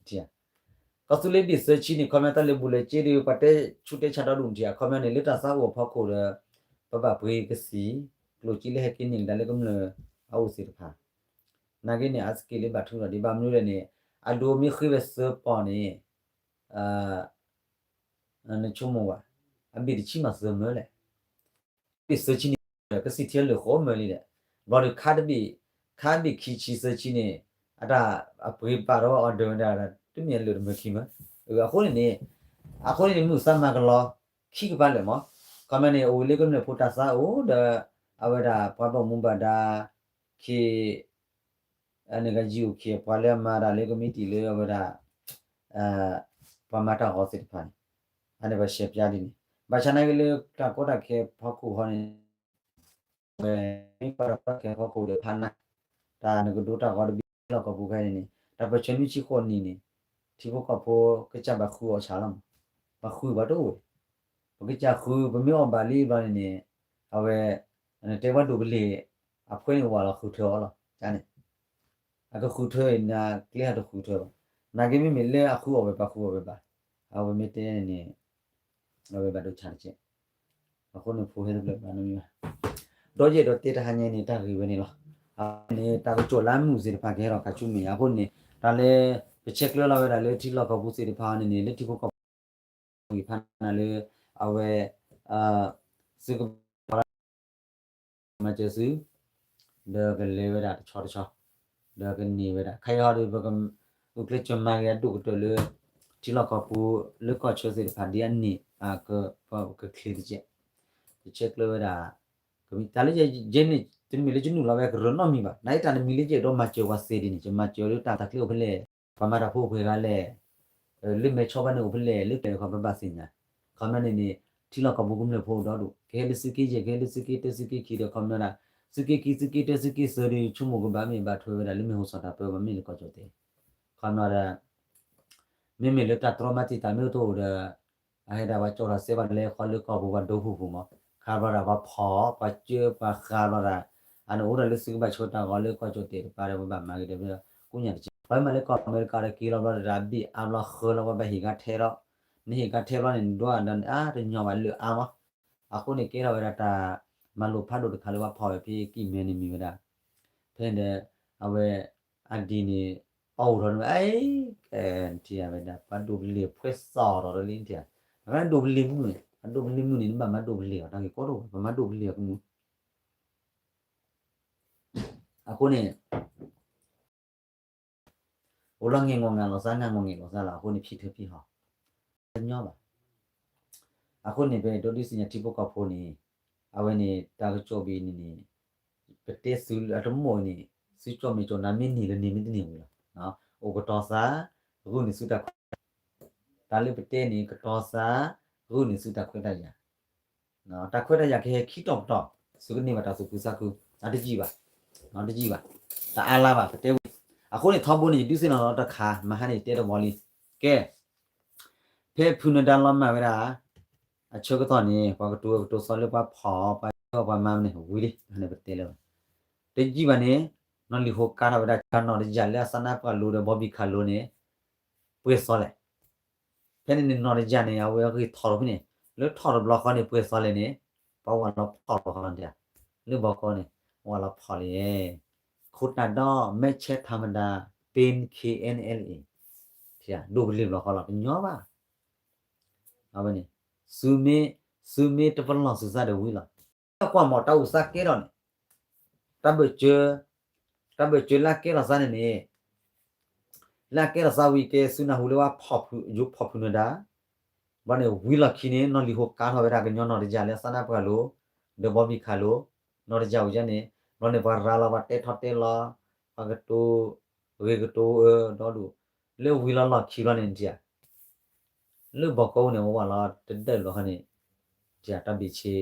ကီၢ်သူလ့ၤဘ့ၣ်သၢဆံန့ၣ် ခီပညီတၢ်လၢဘူၣ်လၢက့ဒီး ပှၤတဲဆူၣ်တဲဆါဒီဒူၣ်ထံ အခီပညီန့ၣ် လၢတၢ်သးအိၣ်အဖီခိၣ်ဒီး ပဘၣ်ပှ့ၤကစံၣ် ကျိၣ်စ့လၢဟဲက့ၤန့ၢ်ကဒါလၢကမျၢၢ်အအိၣ်သ့ၣ်တဖၣ် နာ်က့န့ၣ် အါစက့လၢဘၣ်ထုးထီၣ်ဒံး ဘၣ်မနုၤလဲၣ်န့ၣ် အဒိမ့ၢ်ဃ့ဝဲသၢပီၢ်န့ၣ် နဆိကမိၣ်ဘၣ် အဘ့ၣ်တဆံမးသၢမၢလဲၣ် ဘ့ၣ်သၢဆံန့ၣ် ကစံၣ်ထံအလၢာ်ဃိးမၢလံဒီး ဘျီဒီးခါတဘ့ၣ် ခါဘ့ၣ်ခံဆံသၢဆံန့ၣ် အတၢ်အပှ့ၤပာ်ဒီးအီၤဒၢးဝဲဒၣ် တမ့ၢ်အလၢာ်တမၢခံမၢ, အဃိန့ၣ်န့ၣ် အဃိန့ၣ်န့ၣ် မုၢ်သးမၤကလီ ခံကပၤလၢာ်မး, ခီမ့ၢ်န့ၣ် အိၣ်ဝဲလၢကမျၢၢ်ဖိတၢ်သးအိၣ်ဒီး အဝဲဒၣ်ပှၤဘၣ်မူဘၣ်ဒါ ခ့ အန့ၣ်ကယုၢ်ခ့ ပှၤလၢအမၤတၢ်လၢကမံးတံာ်လၢအဝဲဒၣ် ပှၤမၤတၢ်ဂီၤသ့ၣ်တဖၣ်န့ၣ် အန့ၣ်ပှၤရှဲပျါဒ်န့ၣ် ဘၣ်ဆၣ်နာ်က့လၢတၢ်ကီတၢ်ခဲဖီခိၣ်ဟီန့ၣ် မ့ၢ်ပှၤတၢ်ကီတၢ်ခဲဖီခိၣ်ဒီးဖးနါ တၢ်နကဒိတၢ်ဂီၤတဘ့ၣ်လီၢ်ကီၢ်ပူၤခဲအံၤန့ၣ် တၢ်ပၢၢ်ဆၢနွံဆံဃိးနံၣ်န့ၣ် ထံဖိကီၢ်ဖိကစၢ်ဘၣ်ဃုအီၣ်ဆၣ်လီၤမး, ဘၣ်ဃုဘၣ်တအိၣ်ဝဲ, ပကစၢ်ဃု ပမ့ၢ်အီၣ်ဘၣ်လံဘျီန့ၣ်န့ၣ် အဝဲ နတဲပှၤဒိၣ်ကလ့ၢ် အဖှဲန့ၣ်ဝဲလီၤဃုထၢအီၤလီၤ န့ၣ် အကဃုထၢအံၤ နကျဲဟးတဃုထၢဘၣ်, နာ်က့မ့မ့ၢ်လၢအဃုအီၣ်ဝဲပှၤဃုအီၣ်ဝဲဘၣ်, အဝဲမ့ၢ်တဲန့ၣ်န့ၣ် အဝဲဘၣ်ဒိဆါတကဲး, အဃိန့ၣ်ဖိဟဲတဖျၢၣ်ဘၣ်နမံၤဘၣ်, ဒီးယအဲၣ်ဒိးတဲတဟါညါန့ၣ် တၢ်ဂ့ၢ်ဝဲန့ၣ်လီၤ, အန့ၣ် တၢ်ကစီၣ်လၢမုၢ်သ့ၣ်တဖၣ်ကဟဲထီၣ်ခါဆူမဲာ်ညါအဃိန့ၣ် တၢ်လၢ ပဆဲးကျၢလီၤဝဲဒၣ်လၢထံလီၢ်ကီၢ်ပူၤသ့ၣ်တဖၣ်န့ၣ်န့ၣ် လၢထံဖိကီၢ်ဖိ ဂံၢ်ဖးနၤလၢ အဝဲ သုကဘၣ် မၤစၢၤသု ဒီးကလဲၤဝဲဒၣ်တဆီတဆီ ဒီးကန့ၢ်ဝဲဒၣ် ခဲအံၤဟီဒီး ပကကျဲးစၢးမၤဂ့ၤအဒိၣ်ကတၢၢ်လၢ ထံလီၢ်ကီၢ်ပူၤ လၢကီၢ်ဆၢသ့ၣ်တဖၣ်ဒ်အန့ၣ် ကချ့တကဲး, ပဆဲးကျၢဝဲဒၣ် တၢ်လၢယဲန့ၣ် တမ့ၢ်လၢယနုာ်လီၤဝဲကရၢနီတမံၤဘၣ်, နာ်အံၤတၢ်တမံၤလၢယအဲၣ်ဒိးမၤစၢၤပှၤသ့ဒ်န့ၣ် ယမၤစၢၤလၢတၢ်တၢ်ချ့အိၣ်ဖဲလဲၣ်, ပှၤမၤတၢ်ဖိအိၣ်ပှဲၤဂၤလဲၣ် လၢမဲာ်ဆီဖဲန့ၣ်အိၣ်ဖဲလဲၣ် လၢကျဲတခီပဘၣ်သ့ၣ်ညါ, ခီမ့ၢ်န့ၣ်န့ၣ် ထံလီၢ်ကီၢ်ပူၤကမျၢၢ်ဖိအိၣ်ဒီဒူၣ် ကဟဲလၢသုးက့ယဲၢ် ကဟဲလၢသုးက့တၢ သုးက့ခံဒီး ခီမ့ၢ်ဒၣ် သုးက့ခံ သုးက့တၢ သုးက့သၢဒီး ဆိကမိၣ်ကဘၣ်မ့ၢ်ဘၣ်ထွဲဝဲဒၣ်လၢမ့ၢ်ဟိစၣ်တၢ်ပၢဘၣ်မ့ၢ်လၢကီၢ်ကၠီၣ်တဲာ်, ခီမ့ၢ်ဒၣ် မ့မ့ၢ်လၢတၢ်တြီမၤတံာ်တာ်မ့ၢ်အိၣ်တအိၣ်ဒီး အဟဲဒၣ်ပှၤကၠီၣ်ထီၣ်စဲဘၣ်လဲၤဃီလၢကီၢ်ပူၤပှၤဒိဖိပူၤမး, ခါဘျီဒၣ်ပှၤဖီၣ် ပှၤကၢပှၤဃးဘျီဒၣ်, အန့ၣ်အိၣ်ဒၣ်လၢသုကဘၣ်ဆှၢတၢ်ဂီၤလၢကီၢ်ကၠီၣ်တဲာ်တပၤဒီး ပဘၣ်မၤဂ့ၤဒီး ကိညၣ်တကဲး ပှၤမၤလၢကီၢ်အမဲရကၤဒီးက့ၤလီၤဘျီဒၣ် ဘ့ၣ်အါဘျီဃၢလီၤ ပှၤဘၣ်ဟ့ၣ်ဂါထဲလီၤ, နဟ့ၣ်ဂါထဲဘျီန့ၣ် ဒွးအဒၢးန့ၣ် အါတညီဘၣ်လၢအါမး, အဃိန့ၣ်ကဲထီၣ်ဝဲဒၣ်တၢ်မၤလိာ်ဖးဒိၣ်တခါလၢပှၤဖီၣ်ဝဲဖဲကံၢ်မဲန့ၣ်မ့ၢ်ဝဲဒၣ် ဖဲန့ၣ်ဒီး အဝဲ အဒံၣ်န့ၣ် အီၣ်အိၣ်ထီၣ်န့ၣ် အဲ နထံၣ်ဝဲဒၣ် ပှၤဒိၣ်ပလ့ၢ်ဖှဲသီၣ်ထီၣ်ဒီးလံ နထံၣ်, အဝဲဒိၣ်ပလ့ၢ်မုၢ်န့ၣ် အဒိၣ်ပလ့ၢ်မုၢ်န့ၣ် နဘၣ်မၤဒိၣ်ပလ့ၢ်အီၤ တၢ်ဂ့ၢ်ကီတအိၣ် ပမၤဒိၣ်ပလ့ၢ်အီၤကမူၣ် အဃိန့ၣ် အိၣ်လီၤငဲၢ်ငီၢ်ငၢ်လီၤသး ငၢ်ငီၢ်ငဲၢ်လီၤသးလီၤ အဃိန့ၣ် ဖံးထၢဖံးဟီၣ် တညီဘၣ်. အဃိန့ၣ် ပအဲၣ်ဒိးဒုးသ့ၣ်ညါထံဖိကီၢ်ဖိန့ၣ် အဝဲန့ၣ် တၢ်ကစီၣ်ဘၣ်အံၤန့ၣ်န့ၣ် ပတဲသုလၢအတမီၢ်အံၤန့ၣ် သုကၠီၣ်မဲာ်ကၠီၣ်နါမ့ၢ်န့ၢ်လၢန့ၢ်မ့ၢ်တန့ၢ်ဝံၤလီၤ. အိၣ်ကတီၤသး ဂုာ်န့ၢ်သုတၢ်ခွဲး တၢ်လၢပတဲန့ၣ် ကတီၤသး ဂုာ်န့ၢ်သုတၢ်ခွဲးတၢ်ယာ် တၢ်ခွဲးတၢ်ယာ်ကဟဲခံတီၤပတီၢ် သုကန့ၢ်ဘၣ်တၢ်သူၣ်ခုသးခု အတယံာ်ဘၣ် တယံာ်ဘၣ် တအါလါဘၣ် ပတဲဝံၤ အဃိန့ၣ်ထီဘိန့ၣ် ယဒုးသ့ၣ်နီၣ်လီၤတခါ မဟါန့ၣ်တဲတဝီလံ ကဲ ဖဲဖုနဒါလီၤမၢ်ဝဲဒၣ် အဆၢကတီၢ်န့ၣ် ပှၤကတိၤဝဲကတိၤသီလၢပှၤဖီၣ် ပှၤကၢပှၤမၤန့ၣ် ဝံၤလံ န့ၣ်ပတဲလၢၤဘၣ် တယံာ်ဘၣ်န့ၣ် နီၢ်လံၤဟိးကါထီၣ်ဝဲဒၣ် ကနီၣ်တယၢ်လၢအသးနါပှၢ်လိၤဒီး ဘီဘံၣ်ခးလိၤန့ၣ် ပှဲၤစီလဲၣ်. ဖဲန့ၣ်န့ၣ် နီၢ်တယၢ်န့ၣ် အဝဲအဂ့ၢ်ထီၣ်ထီၣ်ဖဲန့ၣ် လၢထီၣ်တဘျီဃီန့ၣ် ပှဲၤစီလဲၣ်န့ၣ် ပှၤဝဲလီၤဖီၣ်လီၤဃီလီၤဒၣ်, လၢဘီကီန့ၣ် ဝဲလီၤဖီၣ်လီၤ. ခိၣ်တၢ်ဒီး မဲာ်ဆဲးထးမတၤ ပ့ၣ် ခ့ၣ်အဲၣ်အ့ၣ် ဒိၣ်ပလ့ၤဘျီဃီလီၤ တညီဘၣ်. အဝဲန့ၣ် သုမ့ၢ် သုမ့ၢ်တပလီၢ်သုသးဒီးဝံၤလီၤ. ကွၢ်မ့ၢ်တၢ်အိၣ်သးကဲထီၣ်န့ၣ် တၢ်ဘၢၣ်စၢၤ တၢ်ဘၢၣ်စၢၤလၢအကဲထီၣ်သးန့ၣ်န့ၣ် လၢအကဲထီၣ်သးဝံၤကဲ သုနၢ်ဟူလၢဝဲဖီၣ်ဖုး ယိၤဖီၣ်ဖုးနၢၤဒါ ဘျီန့ၣ် ဝံၤလီၢ်ခံန့ၣ် နီၢ်လံၤဟိးကါထီၣ်ဝဲဒၣ်ကညီနီၢ်တယၢ်လၢအသးနါပှၢ်လိၤ ဒီးဘီဘံၣ်ခးလိၤ နီၢ်တယၢ်ဝံၤန့ၣ် ဘျီန့ၣ် ပှၤရၤလီၤပှၤတဲထီၣ်တဲလီၤ ပှၤကတိၤ ဂ့ၤကတိၤအၢဒီဒူၣ် လၢဝံၤလီၤလီၢ်ခံဘျီန့ၣ် နထံၣ်ဧါ လၢဘီကီန့ၣ် ဝဲဝဲလီၤတဒၢလီၤခီန့ၣ် တၢ်ဘ့ၣ်ဆ့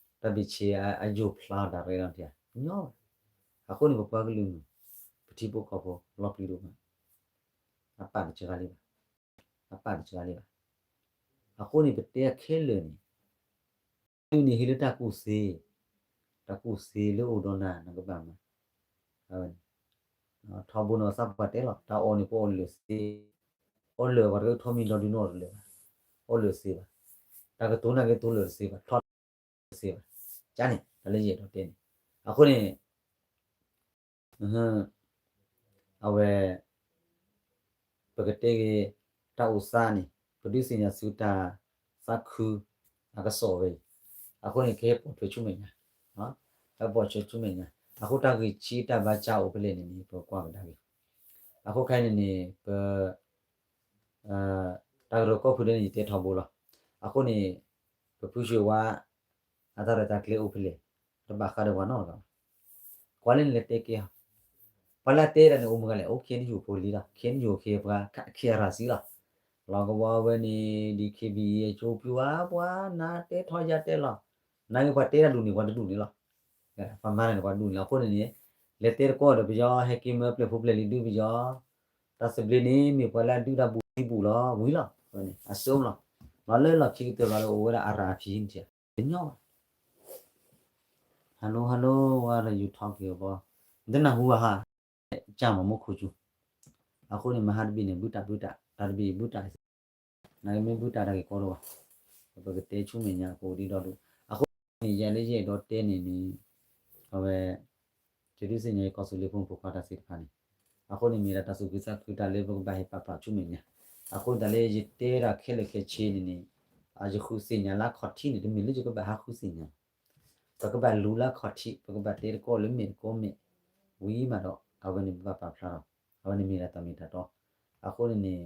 တၢ်ဘ့ၣ်ဆ့အယိာ်ဖျါအီၤဒၣ်ရဲၣ်လီၤထံၣ်ဧါ တညီဘၣ်. အဃိန့ၣ် ပပှၤကလုာ်မုၢ် ပထံဖိကီၢ်ဖိ လီၤပျံၤဒိၣ်မး အပၢ်တစှၤလံဘၣ် အပၢ်တစှၤလံဘၣ်. အဃိန့ၣ် ပတဲအခဲလၢာ်န့ၣ် တုၤန့ၣ်ဟံးလၢတၢ်ကူၣ်သ့ တၢ်ကူၣ်သ့လၢအိၣ်ဒီးနၤ နကဘၣ်မၤ ထီဘိန့ၣ် အသးပှၢ်တဲလီၤ တၢ်အီၣ်န့ၣ် ပအီၣ်လၢာ်သ့, အီၣ်လၢာ်ပှၤတကထိမံၤဒီဒုန့ၣ်အီၣ်တလၢာ်ဘၣ်, အီၣ်လၢာ်သ့ဘၣ်, တၢ်ကတိၤနာ်က့တိၤလၢာ်တသ့ဘၣ်, ထီတသ့ဘၣ်, ကန့ၣ် တၢ်လၢယအဲၣ်ဒိးတဲန့ၣ်, အဃိန့ၣ် အဝဲ ပကတဲက့ၤ တၢ်အိၣ်သးန့ၣ် ပဒုးသ့ၣ်ညါဆူတၢ်သးခု အကစီၣ်ဝဲအံၤ, အဃိန့ၣ် ကဟဲပိာ်ထွဲဆူမဲာ်ညါ, ဟဲပိာ်ထွဲဆူမဲာ်ညါ, အဃိတၢ်ဂ့ၢ်ဆံတၢ်ဘါစၢ်အိၣ်ဖဲလဲၣ်န့ၣ်န့ၣ် ပကွၢ်ကဒါက့ၤ, အဃိခဲအံၤန့ၣ်န့ၣ် ပ တၢ်ကရၢကီၢ်ဖုဒဲန့ၣ် ယတဲထီဘိလီၤ, အဃိန့ၣ် ပဖုၣ်ဆှၢဝါ အတၢ်ရဲၣ်တၢ်ကျဲၤအိၣ်ဖဲလဲၣ်, တဘၣ်ဃးဒီးပှၤနီတဂၤဘၣ်, ကွၢ်လၢနလဲၤတဲကဲအီၤ, ပှၤလၢအတဲဒၣ်န့ၣ် အိၣ်မုၢ်ဂၤလဲၣ်, အိၣ် ခ့ၣ်အဲၣ်ယူၣ် ဖိလံလီၤ, ခ့ၣ်အဲၣ်ယူၣ် ခ့ၣ်ပှၤ ခ့ၣ်အရၣ်စံလီၤ, လီၤကဝီၤဝဲန့ၣ် ဒ် ခ့ၣ်ဘံၣ်အံၤ အကၠိပျူၤဝါ ပှၤနၤတဲထီယၤတဲလီၤ, နာ်က့ပှၤတဲတၢ်ဒူၣ်န့ၣ် ပှၤတဒူၣ်န့ၣ်လီၤ, ပှၤမၤတၢ်န့ၣ် ပှၤဒူၣ်န့ၣ်လီၤ, အဃိန့ၣ်န့ၣ် လဲၤတဲတကိးဒီးပယီၤ ဟဲက့ၤမၢပျဲၢ်ဖိပျဲၢ်လံၤဒုပယီၤ တၢ်သဘျ့န့ၣ် မ့ၢ်ပှၤလၢအဒုးတၢ်ဘူးဒံးဘူးလီၤ ဝံၤလီၤ, အစိလီၤ, လီၤလၢလီၢ်ခံကတၢၢ်လီၤလၢအိၣ်ဝဲဒၣ်အရၣ်အဖံန့ၣ် တညီဘၣ်, hello hello what are you talking about, နတနၢ်ဟူဘၣ်ဟါ, ကၢ်မၤမူခိၣ်ကၠူ, အဃိန့ၣ် မဟါတဘ့ၣ်န့ၣ် ဘုတၢ်ဘုတၢ် တၢ်တဘ့ၣ်ဘုတၢ် နာ်က့မ့ၢ်ဘုတၢ်တၢ်ဂ့ၢ်ကီဒိၣ်ဘၣ်, ပကတဲဆူမဲာ်ညါအဃိဒ်ဒီဒူၣ်, အဃိန့ၣ် ယၤလၢယအဲၣ်ဒိးတဲန့ၣ်န့ၣ်, အဝဲ ယဒုးသ့ၣ်ညါယကီၢ်သူလ့ၤဖိမုၣ်ဖိခွါတၢ်သ့ၣ်တဖၣ်န့ၣ်, အဃိန့ၣ်မ့ၢ်ဒၣ်တၢ်သူၣ်ခုသးခုတၢ်လၢပကဘၣ်ဟ့ၣ်ပာ်ဖျါဆူမဲာ်ညါ, အဃိတၢ်လၢယတဲဒၣ်ခဲလၢာ်ခဲဆ့န့ၣ်န့ၣ်, ယဃုသ့ၣ်ညါလၢအခီၣ်ထံးန့ၣ် တမ့ၢ်လၢယကဘၣ်ဟးဃုသ့ၣ်ညါ ပကဘၣ်လူၤလၢအခီၣ်ထံး ပကဘၣ်တဲတကိးလၢမဲာ်တကိးမဲာ်, ဝံၤမးဒီး အဝဲန့ၣ်ပဘၣ်ပာ်ဖျါထီၣ်, အဝဲန့ၣ်မ့ၢ်ဒၣ်တၢ်မ့ၢ်တၢ်တီ, အဃိန့ၣ်န့ၣ်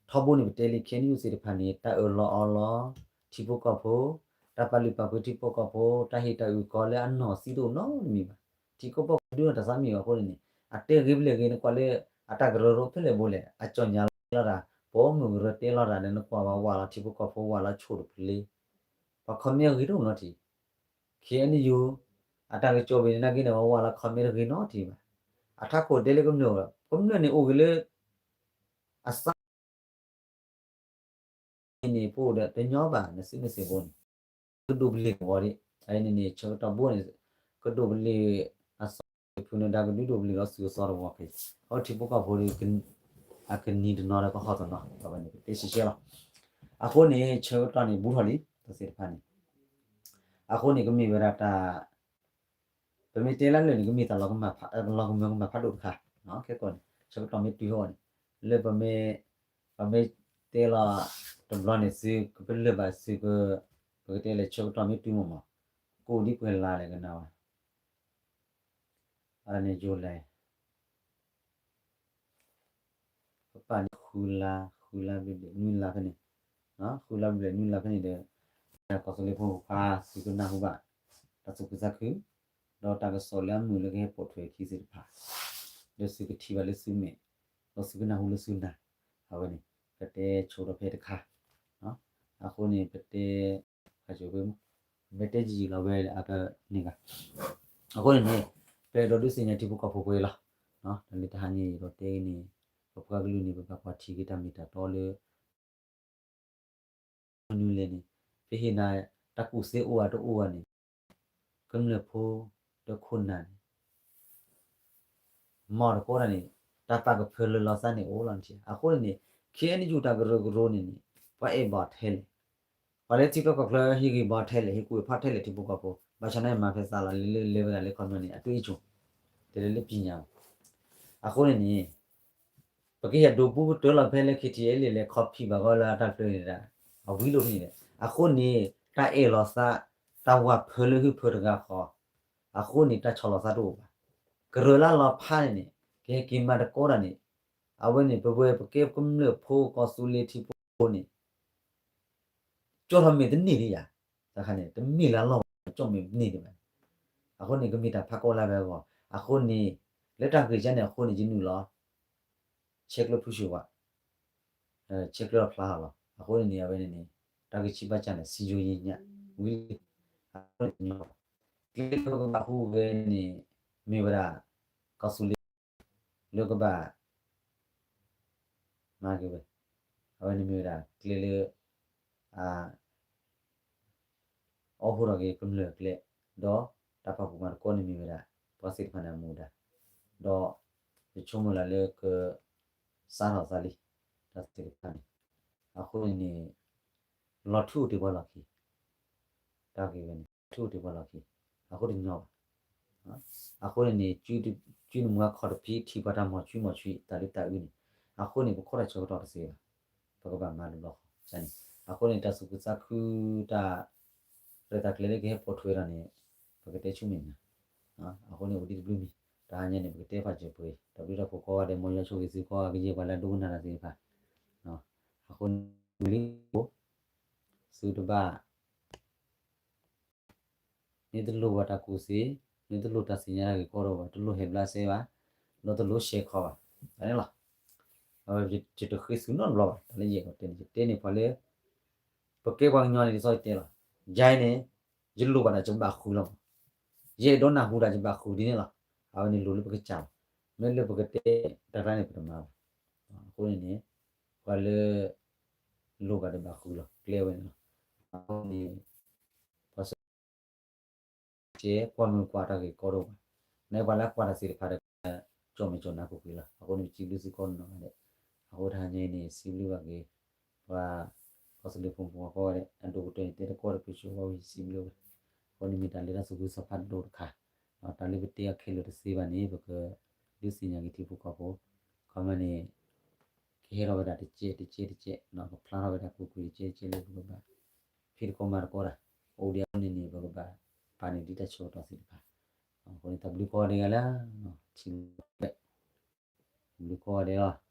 ထီဘိန့ၣ်ပတဲလံ ခ့ၣ်အဲၣ်ယူၣ်သ့ၣ်တဖၣ်န့ၣ် တၢ်အၢၣ်လီၤအီလီၤ ထံဖိကီၢ်ဖိ, တၢ်ပာ်လုၢ်ပာ်ပှ့ၤထံဖိကီၢ်ဖိ, တၢ်ဟ့ၣ်တၢ်အုၣ်ကီၤလၢအနီၢ်သံတအိၣ်နီတမံၤဘၣ်, ထံကီၢ်ပီၢ်ကဒုနီၢ်တၢ်သးမံဘၣ်အဃိန့ၣ်န့ၣ် အတဲဂ့ၤဖဲလဲၣ်ဂ့ၤ နကွၢ်လၢ အတၢ်ကရၢကရိဖဲလဲၣ်ဘိလဲၣ် အကၠီၣ်ညါလီၤတၢ်, ပိာ်မုၣ်ကရၢတဲလီၤတၢ်ဒီး နကွၢ်ဝဲဝးလီၤထံဖိကီၢ်ဖိဝးလီၤဆိၣ်တဖျ့, ပှၤ comment ဂ့ၤတအိၣ်နီတထံၣ်, ခ့ၣ်အဲၣ်ယူၣ် အတၢ်ကစီၣ်ဝဲန့ၣ် နာ်က့န့ၣ် ပှၤဝးလီၤ comment တဂ့ၤနီတထံၣ်ဘၣ်, အထးခိၣ်တဲလၢကမျၢၢ်, ကမျၢၢ်န့ၣ်အိၣ်ဂ့ၤလၢ အသး န့ၣ် ပအိၣ်ဒီးတညီဘၣ် နစုမ့ၢ်စ့ၢ်ဘိန့ၣ်, ကဒိးပလ့ၤကဝီၤဒံး, အအံၤန့ၣ်န့ၣ် ဆၢကတီၢ်ဘိန့ၣ် ကဒိးပလ့ၤအသီ ဖုနဒါကဒုးဒိးပလ့ၤလီၤ စုအသီတဝီဖဲ, အဝဲထံဖိကီၢ်ဖိဒီး အကနံၤတနီၤဒီးကဟီၣ်တနီၤ အဝဲန့ၣ် ပတဲဆှဲဆှဲလီၤ, အဃိန့ၣ် ဆၢကတီၢ်န့ၣ် ဘူးထီၣ်လံ တၢ်သ့ၣ်တဖၣ်န့ၣ်, အဃိန့ၣ် ကမ့ၢ်ဝဲဒၣ်တၢ် ပမ့ၢ်တဲလၢလၢာ်န့ၣ် ကမ့ၢ်တၢ်လီၤကမၣ်ဖး လီၤကမၢကမၣ်ဖးဒိၣ်တခါ, ခဲကိာ်န့ၣ် ဆၢကတီၢ်မ့ၢ်တုၤဟီၣ်န့ၣ် လၢပမ့ၢ် ပမ့ၢ်တဲလီၤ တဘျီန့ၣ်သု ကပလၢၢ်ဘၣ်သုက ပကတဲလဲၣ် ဆၢကတီၢ်မ့ၢ်တုၤမ့ၢ်မး ကအိၣ်ဒ်ပှဲၤလါလဲၣ်ကနၣ်ဝဲ အန့ၣ်ယိၤလဲၣ် ပပာ်န့ၣ်ဃုလါ ဃုလါဘျဲၣ်ဘျဲၣ်နွံလါဖဲန့ၣ်, ဃုလါဘျဲၣ်ဘျဲၣ်နွံလါဖဲန့ၣ်ဒီး ကီၢ်သူလ့ၤဖိမုၣ်ဖိခွါ သုကနၢ်ဟူဘၣ် တၢ်သူၣ်ခုသးခု ဒီးတၢ်ကစီၣ်လၢအမုာ်လၢကဟဲပိာ်ထွဲခံသ့ၣ်တဖၣ်, ဒီးသုကထံၣ်ဘၣ်လၢသုမဲာ်, ဒီးသုကနၢ်ဟူလၢသုနၢ်, အဝဲန့ၣ် ပတဲဆိဒီးဖဲတခါ, အဃိန့ၣ် ပတဲ မ့ၢ်တဲယံာ်ယံာ်လီၤဝဲအကန့ၢ်ဂၤ, အဃိန့ၣ်န့ၣ် ပအဲၣ်ဒိးဒုးသ့ၣ်ညါထံဖိကီၢ်ဖိပှဲၤလီၤ, တၢ်လၢတဟါညါအံၤဒီးတဲန့ၣ် ပပှၤကလုာ်န့ၣ် ပဘၣ်ကွၢ်ထံက့ၤတၢ်မ့ၢ်တၢ်တီလၢ နုၤလဲၣ်န့ၣ် ပဟ့ၣ်နၤ တၢ်ကူၣ်သ့အိၣ်ဧါတအိၣ်ဧါန့ၣ် ကမျၢၢ်ဖိဒီးခိၣ်နၢ်န့ၣ် မ်တကိးတၢ်န့ၣ် တၢ်ပာ်ကဖၢလၢလီၤသးန့ၣ်အိၣ်လီၤန့ၣ်. အဃိန့ၣ်န့ၣ် ခ့ၣ်အဲၣ်ယူၣ်တၢ်ကရၢကရိန့ၣ်န့ၣ် ပှၤအဲၣ်ဘၣ်ထဲလဲၣ်, ပှၤလၢထံချၢကီၢ်ချၢဟ့ၣ်ဂံၢ်ဘါထဲလဲၣ်, ဟ့ၣ်ကူၣ်ဖးထဲလဲၣ် ထံဖိကီၢ်ဖိ, ဘၣ်ဆၣ်န့ၣ်မၤဖဲသးလီၤ လၢလၢလဲၤဝဲဒၣ်လၢခီပညီန့ၣ် အတွေ့အကြုံ တဲလၢလၢပံညါဘၣ်. အဃိန့ၣ်န့ၣ် ပကဟဲဒိးဘူးကတၢၢ်လီၤဖဲလၢ ခ့ၣ်ထံၣ်အဲၣ်လၢလဲၤခီဖံးဘၣ်ဂီၢ်လၢ တၢ်ဖျၢၣ်န့ၣ်ဒၣ် အဝံၤလိာ်ဖဲန့ၣ်ဒီး အဃိန့ၣ် တၢ်အဲၣ်လီၤသး တၢ်ဝၢ်ဖၢလၢဟုၣ်ဖၢတဂၤဃီ အဃိန့ၣ် တၢ်ဆီၣ်လီၤသးတအိၣ်ဘၣ်. ကရၢလၢလီၤဖးန့ၣ်န့ၣ် ကဟဲက့ၤမၤတကီတၢ်န့ၣ် အဝဲန့ၣ် ပဝဲပကဲကမျၢၢ်ဖိ ကီၢ်သူလ့ၤထံဖိန့ၣ် ကၠီထီၣ်မ့ၢ်တန့ၢ်ဒံးယၤ, တခါန့ၣ် တမ့ၢ်လၢလီၢ် ကၠီမ့ၢ်တန့ၢ်ဒံးဘၣ်. အဃိန့ၣ် ကမ့ၢ်တၢ်ဖးကီလၢဖဲအဂီၢ် အဃိန့ၣ် လၢတၢ်ဂ့ၢ်ကါန့ၣ်အဃိန့ၣ် ယနုာ်လီၤ ဆဲးကျၢဖုၣ်ဆူၣ်ဝဲ ဆဲးကျၢအဖျါထီၣ်လီၤ. အဃိန့ၣ်န့ၣ် အဝဲန့ၣ်န့ၣ် တၢ်ဂ့ၢ်ဆံးဘၣ်ကၢ်န့ၣ် စံယိၤယံၤညါ ဝံၤလံ အဃိန့ၣ် ကျဲလၢပကဘၣ်ဟူးဂဲၤန့ၣ် မ့ၢ်ဝဲဒၣ် ကီၢ်သူလ့ၤ လၢကဘၣ် မၤက့ၤဝဲ အဝဲန့ၣ်မ့ၢ်ဝဲဒၣ် ကျဲလၢ အ အီၣ်ဟူးထီၣ်က့ၤကမျၢၢ်အကျဲ ဒီးတၢ်ပာ်ဖှိၣ်မၤသကိးန့ၣ်မ့ၢ်ဝဲဒၣ် ပှၤသ့ၣ်တဖၣ်န့ၣ်အမူဒါ, ဒီးယဆိကမိၣ်လၢလၢက စးထီၣ်သးလံ တၢ်သ့ၣ်တဖၣ်န့ၣ်, အဃိန့ၣ်န့ၣ် လီၤထူအိၣ်တ့ၢ်ပှၤလီၢ်ခံ, တၢ်ဂ့ၢ်ဝဲန့ၣ် လီၤထူအိၣ်တ့ၢ်ပှၤလီၢ်ခံ, အဃိတညီဘၣ်. အဃိန့ၣ်န့ၣ် ကုနမူအခီၣ်တဖံးထံၣ်ပှၤတၢ်မီၢ်ဆူၣ်မီၢ်ဆူၣ် တၢ်ဒုးတၢ်အုးန့ၣ်, အဃိန့ၣ် ပခိၣ်တၢ်ဆၢကတီၢ်တသ့ဘၣ်, ပကဘၣ်မၤတဘျီဃီန့ၣ်, အဃိန့ၣ် တၢ်သူၣ်ခုသးခု တၢ်ရဲၣ်တၢ်ကျဲၤလၢကဟဲပိာ်ထွဲဒီးန့ၣ် ပကတဲဆူမဲာ်ညါ, အဃိန့ၣ် အိၣ်ဒံးတဘျုးမံၤ တဟါညါန့ၣ် ပကတဲဖးစၢၤပှဲၤ တၢ်ဘျုးတၢ်ဖှိၣ်ကိးဂၤဒဲး မ်ယွၤဆိၣ်ဂ့ၤသုကိးဂၤ ကယဲၢ်ပှၤလၢအဒိကနၣ်တၢ်သ့ၣ်တဖၣ်, အဃိန့ၣ် သုတဘၣ် မ့ၢ်တလိၣ်ဘၣ်တၢ်ကူၣ်သ့, မ့ၢ်တလိၣ်တၢ်သ့ၣ်ညါတၢ်ဂ့ၢ်ကီတအိၣ်ဘၣ်, တလိၣ်ဟဲဘျါစဲဘၣ်, ဒီးတလိၣ်ရှဲခီဘၣ်, တၢ်န့ၣ်လီၤ. ယတဃ့သုနီတဘျီဘၣ်, တၢ်လၢယအဲၣ်ဒိးတဲန့ၣ် ယတဲန့ၣ်ပှၤလၢ ပကဲပှၤကညီန့ၣ် ဒ်သိးယတဲလီၤ, ယၤအံၤန့ၣ် ယလိၣ်ဘၣ်ဒီး ယကဘၣ်ဃုာ်လီၤမး, ယအဲၣ်ဒိးနၢ်ဟူတၢ် ယဘၣ်ဃုာ်ဒ်န့ၣ်လီၤ. အဝဲန့ၣ်လိၣ်လၢပကစၢ်လီၤ, မ့ၢ်လၢပကတဲတၢ်ကျါန့ၣ် ပတမၤဘၣ်. အဃိန့ၣ်န့ၣ် ပှၤလၢ လိၣ်ဘၣ်ဒီးဘၣ်ဃုာ်လီၤ ကျဲဝဲန့ၣ်လီၤ. အဃိန့ၣ် ပှၤ ကဲကွၢ်မုာ်ကွၢ်တၢ်ဂ့ၢ်ကီတအိၣ်ဘၣ်, နပှၤလၢကွၢ်တၢ်သ့ၣ်တဖၣ်ဒီး ကၠီၣ်မဲာ်ကၠီၣ်နါပူၤကွံာ်လီၤ. အဃိန့ၣ် စံးဘျုးသုကိးနီၢ်ဂၤဒဲး, အဃိတဟါညါအံၤန့ၣ် စံးဘျုးဘၣ်က့ၤ ပှၤကီၢ်သူလ့ၤဖိမုၣ်ဖိခွါကိးဂၤဒဲး အဒိၣ်ကတၢၢ်န့ၣ် တဲတကီၢ်တပၢၢ်ဆၢဝဲ စံးဘျုးဝဲ, အဃိန့ၣ်မ့ၢ်တၢ်လၢတၢ်သူၣ်ခုသးခုဒိၣ်တခါ, တၢ်လၢပတဲအီၤခဲလၢာ်တသ့ဘၣ်န့ၣ် ပကဒုးသ့ၣ်ညါက့ၤထံဖိကီၢ်ဖိ, ခီမ့ၢ်န့ၣ် ကဟဲထီၣ်ဝဲဒၣ်တကဲးတကဲးတကဲး, ကဖျါထီၣ်ဝဲဒၣ်ကွ့ၢ်ကွ့ၢ်တကဲးတကဲးလၢပကဘၣ် ဖံးသကိးမၤသကိးတၢ်, အိၣ်ဒံးအဃိန့ၣ်န့ၣ် ပကဘၣ်ပာ်န့ၢ်ဒ်တၢ်ဆၢကတီၢ်သ့ၣ်တဖၣ်, အဃိန့ၣ် တၢ်ဘျုးကိးဂၤဒဲးလၢ ထံၣ်ဘၣ် ဘျုးကိးဂၤဒဲးလီၤ.